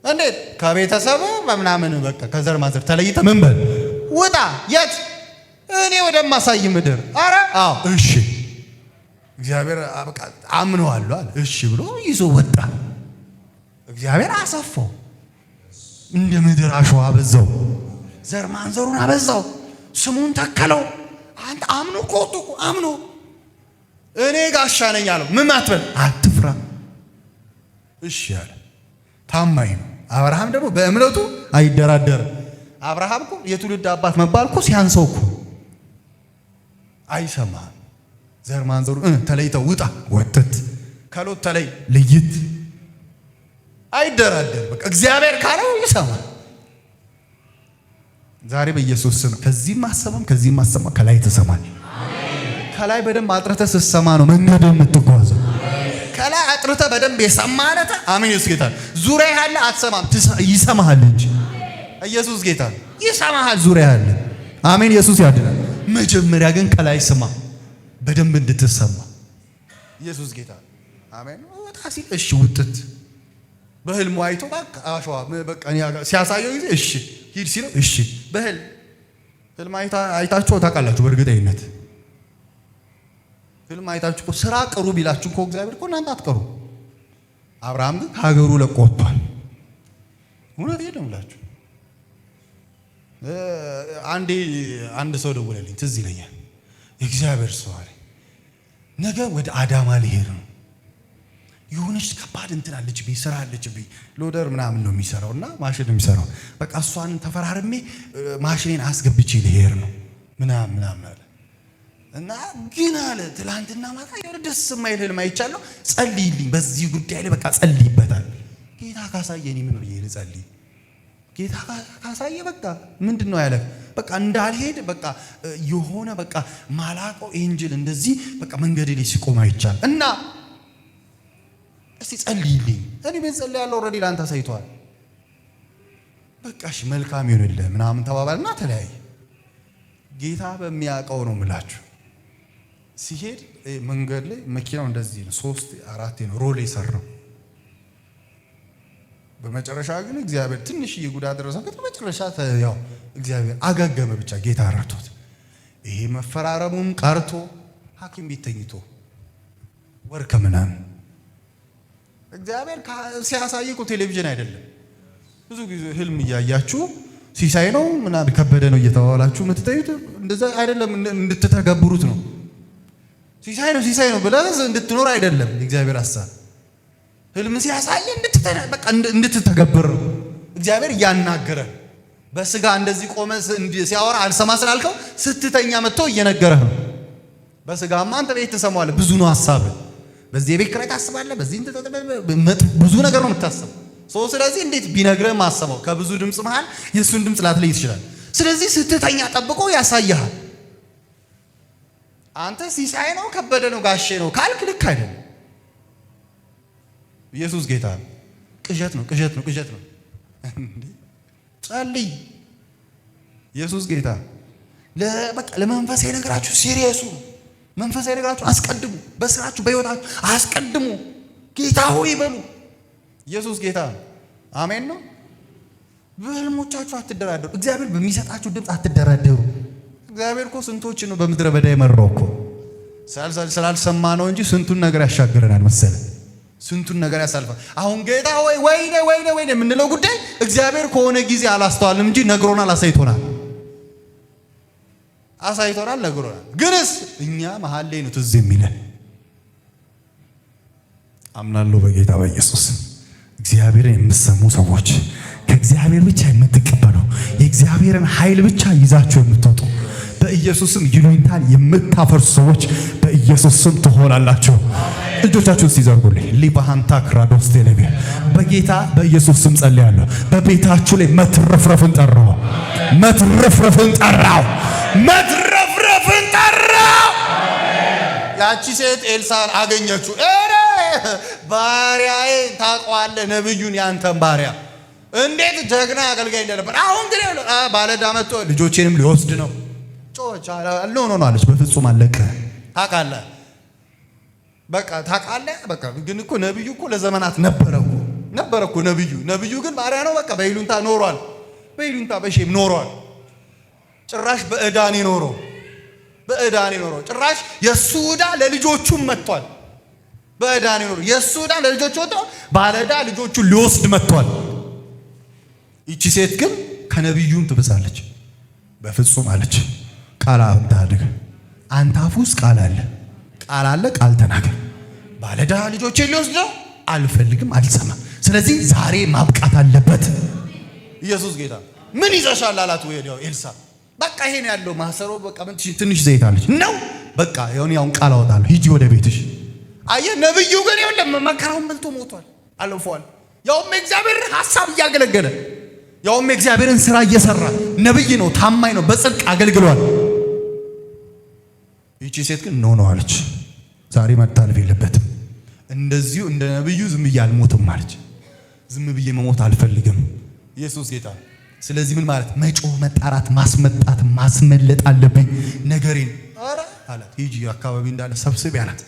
እንዴት ከቤተሰብ በምናምን በቃ ከዘር ማንዘር ተለይተህ ምን በል ውጣ። የት? እኔ ወደማሳይ ምድር። አረ አዎ እሺ፣ እግዚአብሔር በቃ አምነዋለሁ አለ። እሺ ብሎ ይዞ ወጣ። እግዚአብሔር አሰፋው፣ እንደ ምድር አሸዋ አበዛው፣ ዘር ማንዘሩን አበዛው፣ ስሙን ተከለው። አንተ አምኖ እኮ ወጥቶ እኮ አምኖ እኔ ጋሻ ነኝ አለው። ምን አትበል፣ አትፍራ። እሺ አለ። ታማኝ ነው። አብርሃም ደግሞ በእምነቱ አይደራደርም። አብርሃም እኮ የትውልድ አባት መባል እኮ ሲያንሰው እኮ አይሰማህም። ዘር ማንዘሩ ተለይተው ውጣ ወጥት፣ ከሎጥ ተለይ ልይት፣ አይደራደር። በቃ እግዚአብሔር ካለው ይሰማል። ዛሬ በኢየሱስ ስም ከዚህም አሰማም ከዚህም አሰማ ከላይ ትሰማል። ከላይ በደንብ አጥርተህ ስትሰማ ነው መንገድ የምትጓዘው። ከላይ አጥርተህ በደንብ የሰማህ አሜን። ኢየሱስ ጌታ። ዙሪያ ያለ አትሰማም፣ ይሰማሃል እንጂ ኢየሱስ ጌታ ይሰማሃል። ዙሪያ ያለ አሜን። ኢየሱስ ያድናል። መጀመሪያ ግን ከላይ ስማ በደንብ እንድትሰማ። ኢየሱስ ጌታ አሜን። ወጣ ሲል እሺ ውጥት በህልሙ አይቶ በቃ አሸዋ በቃ ሲያሳየው ጊዜ እሺ ሂድ ሲለው እሺ። በህልም ህልም አይታችሁ ታውቃላችሁ? በእርግጠኝነት ህልም አይታችሁ እኮ ስራ ቅሩ ቢላችሁ እኮ እግዚአብሔር እኮ እናንተ አትቀሩ። አብርሃም ግን ከሀገሩ ለቆ ወጥቷል። እውነቴን ነው የምላችሁ። አንዴ አንድ ሰው ደወለልኝ፣ ትዝ ይለኛል። የእግዚአብሔር ሰው አለ፣ ነገ ወደ አዳማ ሊሄድ ነው። የሆነች ከባድ እንትን አለችብኝ፣ ስራ አለችብኝ። Loader ምናምን ነው የሚሰራው እና ማሽን ነው የሚሰራው። በቃ እሷን ተፈራርሜ ማሽኔን አስገብቼ ልሄድ ነው ምናምን ምናምን አለ። እና ግን አለ ትላንትና ማታ የሆነ ደስ የማይል ህልም አይቻለሁ። ጸልይልኝ፣ በዚህ ጉዳይ ላይ በቃ ጸልይበታል። ጌታ ካሳየ እኔ ምን ብዬ ልጸልይ? ጌታ ካሳየ በቃ ምንድን ነው ያለ? በቃ እንዳልሄድ በቃ የሆነ በቃ ማላቀው angel እንደዚህ በቃ መንገድ ላይ ሲቆም አይቻል እና እስቲ ጸልይልኝ። እኔ ምን ጸልያለሁ? Already ለአንተ አሳይቷል። በቃ እሺ መልካም ይሁንልህ ምናምን ተባባልና ተለያየ። ጌታ በሚያውቀው ነው የምላችሁ። ሲሄድ መንገድ ላይ መኪናው እንደዚህ ነው፣ ሶስት አራቴ ነው roll የሰራው። በመጨረሻ ግን እግዚአብሔር ትንሽዬ ጉዳት ደረሰበት። በመጨረሻ ያው እግዚአብሔር አገገመ። ብቻ ጌታ ረድቶት ይሄ መፈራረሙም ቀርቶ ሐኪም ቤት ተኝቶ ወር ከምናምን። እግዚአብሔር ሲያሳይ እኮ ቴሌቪዥን አይደለም። ብዙ ጊዜ ህልም እያያችሁ ሲሳይ ነው ምናምን ከበደ ነው እየተባባላችሁ የምትጠዩት እንደዛ አይደለም፣ እንድትተገብሩት ነው። ሲሳይ ነው ሲሳይ ነው ብለህ እንድትኖር አይደለም የእግዚአብሔር ሀሳብ። ህልም ሲያሳይ እንድትተገብር ነው። እግዚአብሔር እያናገረ በስጋ እንደዚህ ቆመ ሲያወራ አልሰማ ስላልከው ስትተኛ መጥቶ እየነገረህ ነው። በስጋማ አንተ ቤት ትሰማዋለህ። ብዙ ነው ሀሳብህ። በዚህ የቤት ኪራይ ታስባለህ፣ በዚህ ብዙ ነገር ነው የምታስበው። ስለዚህ እንዴት ቢነግርህ ማሰበው ከብዙ ድምፅ መሃል የእሱን ድምፅ ላትለይ ትችላል። ስለዚህ ስትተኛ ጠብቆ ያሳይሃል። አንተ ሲሳይ ነው ከበደ ነው ጋሼ ነው ካልክ ልክ አይደለም። ኢየሱስ ጌታ ነው። ቅዠት ነው፣ ቅዠት ነው፣ ቅዠት ነው። ጸልይ። ኢየሱስ ጌታ። በቃ ለመንፈሳዊ ነገራችሁ serious ሁኑ። መንፈሳዊ ነገራችሁ አስቀድሙ። በስራችሁ በህይወታችሁ አስቀድሙ። ጌታ ሆይ በሉ። ኢየሱስ ጌታ ነው። አሜን ነው። በህልሞቻችሁ አትደራደሩ። እግዚአብሔር በሚሰጣችሁ ድምፅ አትደራደሩ። እግዚአብሔር እኮ ስንቶችን ነው በምድረ በዳ የመራው እኮ፣ ስላልሰማ ነው እንጂ ስንቱን ነገር ያሻግረናል መሰለ፣ ስንቱን ነገር ያሳልፋል። አሁን ጌታ ወይ ወይኔ ወይኔ ወይኔ የምንለው ጉዳይ እግዚአብሔር ከሆነ ጊዜ አላስተዋልም እንጂ ነግሮናል፣ አሳይቶናል፣ አሳይቶናል፣ ነግሮናል። ግንስ እኛ መሀል ላይ ነው ትዝ የሚለን። አምናለሁ በጌታ በኢየሱስ እግዚአብሔርን የምትሰሙ ሰዎች፣ ከእግዚአብሔር ብቻ የምትቀበሉ፣ የእግዚአብሔርን ኃይል ብቻ ይዛችሁ የምትወጡ፣ በኢየሱስም ይሉኝታን የምታፈርሱ ሰዎች በኢየሱስ ስም ትሆናላችሁ። እጆቻችሁን ሲዘርጉልኝ ሊባሃንታ ክራዶስ ቴሌቪ በጌታ በኢየሱስ ስም ጸልያለሁ። በቤታችሁ ላይ መትረፍረፍን ጠራው፣ መትረፍረፍን ጠራው፣ መትረፍረፍን ጠራው። ያቺ ሴት ኤልሳን አገኘችው። ኧረ ባሪያዬን ታውቀዋለህ፣ ነብዩን ያንተን ባሪያ እንዴት ጀግና አገልጋይ እንደነበር። አሁን ግን ባለዕዳ መጥቶ ልጆቼንም ሊወስድ ነው። ጮች no no አለች። በፍጹም አለቀ። ታውቃለህ፣ በቃ ታውቃለህ። በቃ ግን እኮ ነብዩ እኮ ለዘመናት ነበረ እኮ፣ ነበረ እኮ ነብዩ። ነብዩ ግን ባሪያ ነው። በቃ በይሉንታ ኖሯል። በይሉንታ በ shame ኖሯል። ጭራሽ በዕዳ ነው የኖረው። በዕዳ ነው የኖረው። ጭራሽ የእሱ ዕዳ ለልጆቹም መጥቷል። በዕዳ ነው የኖረው። የእሱ ዕዳ ለልጆቹ ወጥቶ ባለዕዳ ልጆቹን ሊወስድ መጥቷል። ይቺ ሴት ግን ከነቢዩም ትብሳለች። በፍጹም አለች። ቃል አድርግ። አንተ አፍ ውስጥ ቃል አለ፣ ቃል አለ፣ ቃል ተናገር። ባለዕዳ ልጆቼን ሊወስድ ነው፣ አልፈልግም፣ አልሰማም። ስለዚህ ዛሬ ማብቃት አለበት። ኢየሱስ ጌታ። ምን ይዘሻል አላት። ወዲያው ኤልሳ በቃ ይሄ ነው ያለው ማሰሮ፣ በቃ ምን ትንሽ ዘይት አለች ነው። በቃ የሆነ ያውን ቃል አወጣለሁ፣ ሂጂ ወደ ቤትሽ። አየህ፣ ነብዩ ግን ይኸውልህ መከራውን በልቶ ሞቷል፣ አልፏል። ያውም የእግዚአብሔርን ሐሳብ እያገለገለ፣ ያውም የእግዚአብሔርን ስራ እየሰራ፣ ነብይ ነው፣ ታማኝ ነው፣ በጽድቅ አገልግሏል። ይቺ ሴት ግን no no አለች። ዛሬ መታለፍ የለበትም፣ እንደዚሁ እንደ ነብዩ ዝም ብዬ አልሞትም አለች። ዝም ብዬ መሞት አልፈልግም። ኢየሱስ ጌታ። ስለዚህ ምን ማለት መጮህ፣ መጣራት፣ ማስመጣት፣ ማስመለጥ አለብኝ ነገሬን። ኧረ አላት፣ ሂጂ አካባቢ እንዳለ ሰብስቢ አላት።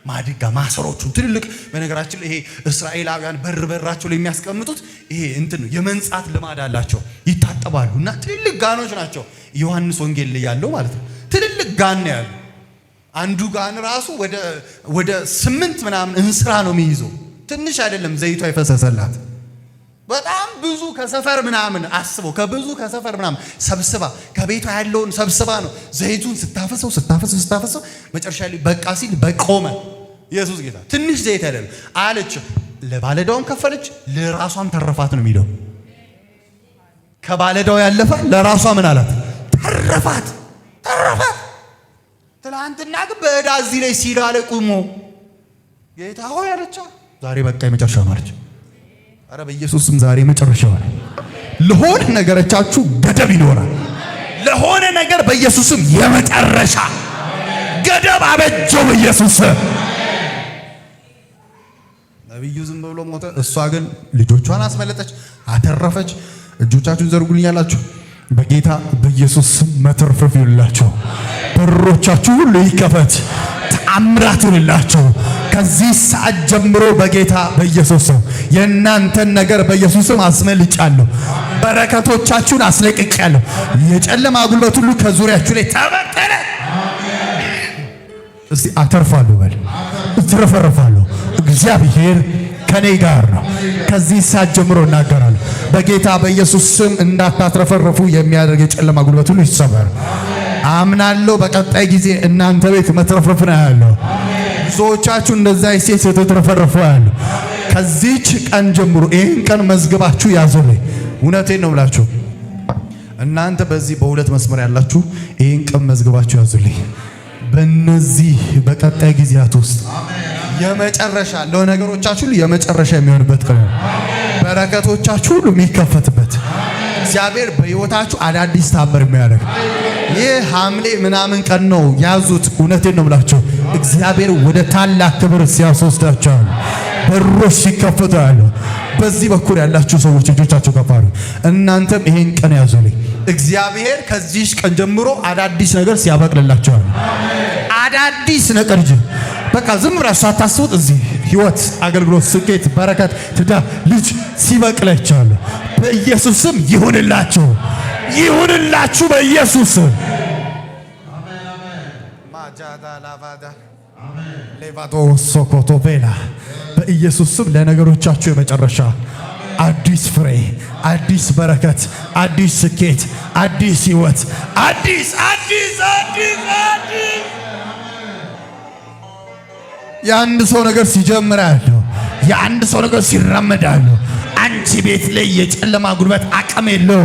ማድጋ ማሰሮቹን ትልልቅ፣ በነገራችን ላይ ይሄ እስራኤላውያን በር በራቸው ላይ የሚያስቀምጡት ይሄ እንትን ነው፣ የመንጻት ልማድ አላቸው። ይታጠባሉ እና ትልልቅ ጋኖች ናቸው። ዮሐንስ ወንጌል ላይ ያለው ማለት ነው። ትልልቅ ጋን ነው ያለው። አንዱ ጋን ራሱ ወደ 8 ምናምን እንስራ ነው የሚይዘው። ትንሽ አይደለም ዘይቷ የፈሰሰላት። በጣም ብዙ ከሰፈር ምናምን አስበው፣ ከብዙ ከሰፈር ምናምን ሰብስባ፣ ከቤቷ ያለውን ሰብስባ ነው ዘይቱን ስታፈሰው ስታፈሰው ስታፈሰው መጨረሻ ላይ በቃ ሲል በቆመ። ኢየሱስ ጌታ። ትንሽ ዘይት አይደለም አለች። ለባለዕዳውም ከፈለች፣ ለራሷም ተረፋት ነው የሚለው። ከባለዕዳው ያለፈ ለራሷ ምን አላት? ተረፋት፣ ተረፋት። ትላንትና ግን በዕዳ እዚህ ላይ ሲላ ላይ ቁሞ ጌታ ሆይ አለቻ። ዛሬ በቃ የመጨረሻ ነው አለች። አረ በኢየሱስም ዛሬ መጨረሻው ነው። ለሆነ ነገሮቻችሁ ገደብ ይኖራል። ለሆነ ነገር በኢየሱስም የመጨረሻ ገደብ አበጀው በኢየሱስ። ነቢዩ ዝም ብሎ ሞተ። እሷ ግን ልጆቿን አስመለጠች፣ አተረፈች። እጆቻችሁን ዘርጉልኝ ያላችሁ በጌታ በኢየሱስ ስም መትረፍረፍ ይሁንላችሁ። በሮቻችሁ ሁሉ ይከፈት፣ ተአምራት ይሁንላችሁ። ከዚህ ሰዓት ጀምሮ በጌታ በኢየሱስ ስም የእናንተን ነገር በኢየሱስ ስም አስመልጫለሁ። በረከቶቻችሁን አስለቅቄያለሁ። የጨለማ ጉልበት ሁሉ ከዙሪያችሁ ላይ ተበተነ። እስቲ አተርፋለሁ በል፣ እትረፈረፋለሁ። እግዚአብሔር ከኔ ጋር ነው። ከዚህ ሰዓት ጀምሮ እናገራለሁ። በጌታ በኢየሱስ ስም እንዳታትረፈረፉ የሚያደርግ የጨለማ ጉልበት ሁሉ ይሰበር። አምናለሁ። በቀጣይ ጊዜ እናንተ ቤት መትረፍረፍ ነው ያለው። ብዙዎቻችሁ እንደዛ ሴት ስትትረፈረፉ ያለው። ከዚህች ቀን ጀምሮ ይህን ቀን መዝግባችሁ ያዙልኝ። እውነቴን ነው ብላችሁ እናንተ በዚህ በሁለት መስመር ያላችሁ ይህን ቀን መዝግባችሁ ያዙልኝ። በእነዚህ በቀጣይ ጊዜያት ውስጥ የመጨረሻ ለነገሮቻችሁ ሁሉ የመጨረሻ የሚሆንበት ቀን ነው። በረከቶቻችሁ ሁሉ የሚከፈትበት፣ እግዚአብሔር በሕይወታችሁ አዳዲስ ታምር የሚያደርግ ይህ ሐምሌ ምናምን ቀን ነው። ያዙት። እውነቴን ነው የምላችሁ። እግዚአብሔር ወደ ታላቅ ክብር ሲያስወስዳቸዋል፣ በሮች ሲከፈቱ ያሉ። በዚህ በኩል ያላችሁ ሰዎች እጆቻችሁ ከፍ አድርጉ። እናንተም ይሄን ቀን ያዙልኝ። እግዚአብሔር ከዚህ ቀን ጀምሮ አዳዲስ ነገር ሲያበቅልላቸዋል። አዳዲስ ነገር በቃ ዝም ብላችሁ ሳታስቡት እዚህ ህይወት፣ አገልግሎት፣ ስኬት፣ በረከት፣ ትዳር፣ ልጅ ሲበቅላችኋል። በኢየሱስ ስም ይሁንላችሁ፣ ይሁንላችሁ በኢየሱስ ስም። ሌቫዶ ሶኮቶቬላ በኢየሱስ ስም ለነገሮቻችሁ የመጨረሻ አዲስ ፍሬ፣ አዲስ በረከት፣ አዲስ ስኬት፣ አዲስ ህይወት፣ አዲስ አዲስ አዲስ አዲስ የአንድ ሰው ነገር ሲጀምር ያለው፣ የአንድ ሰው ነገር ሲራመድ ያለው፣ አንቺ ቤት ላይ የጨለማ ጉልበት አቅም የለው።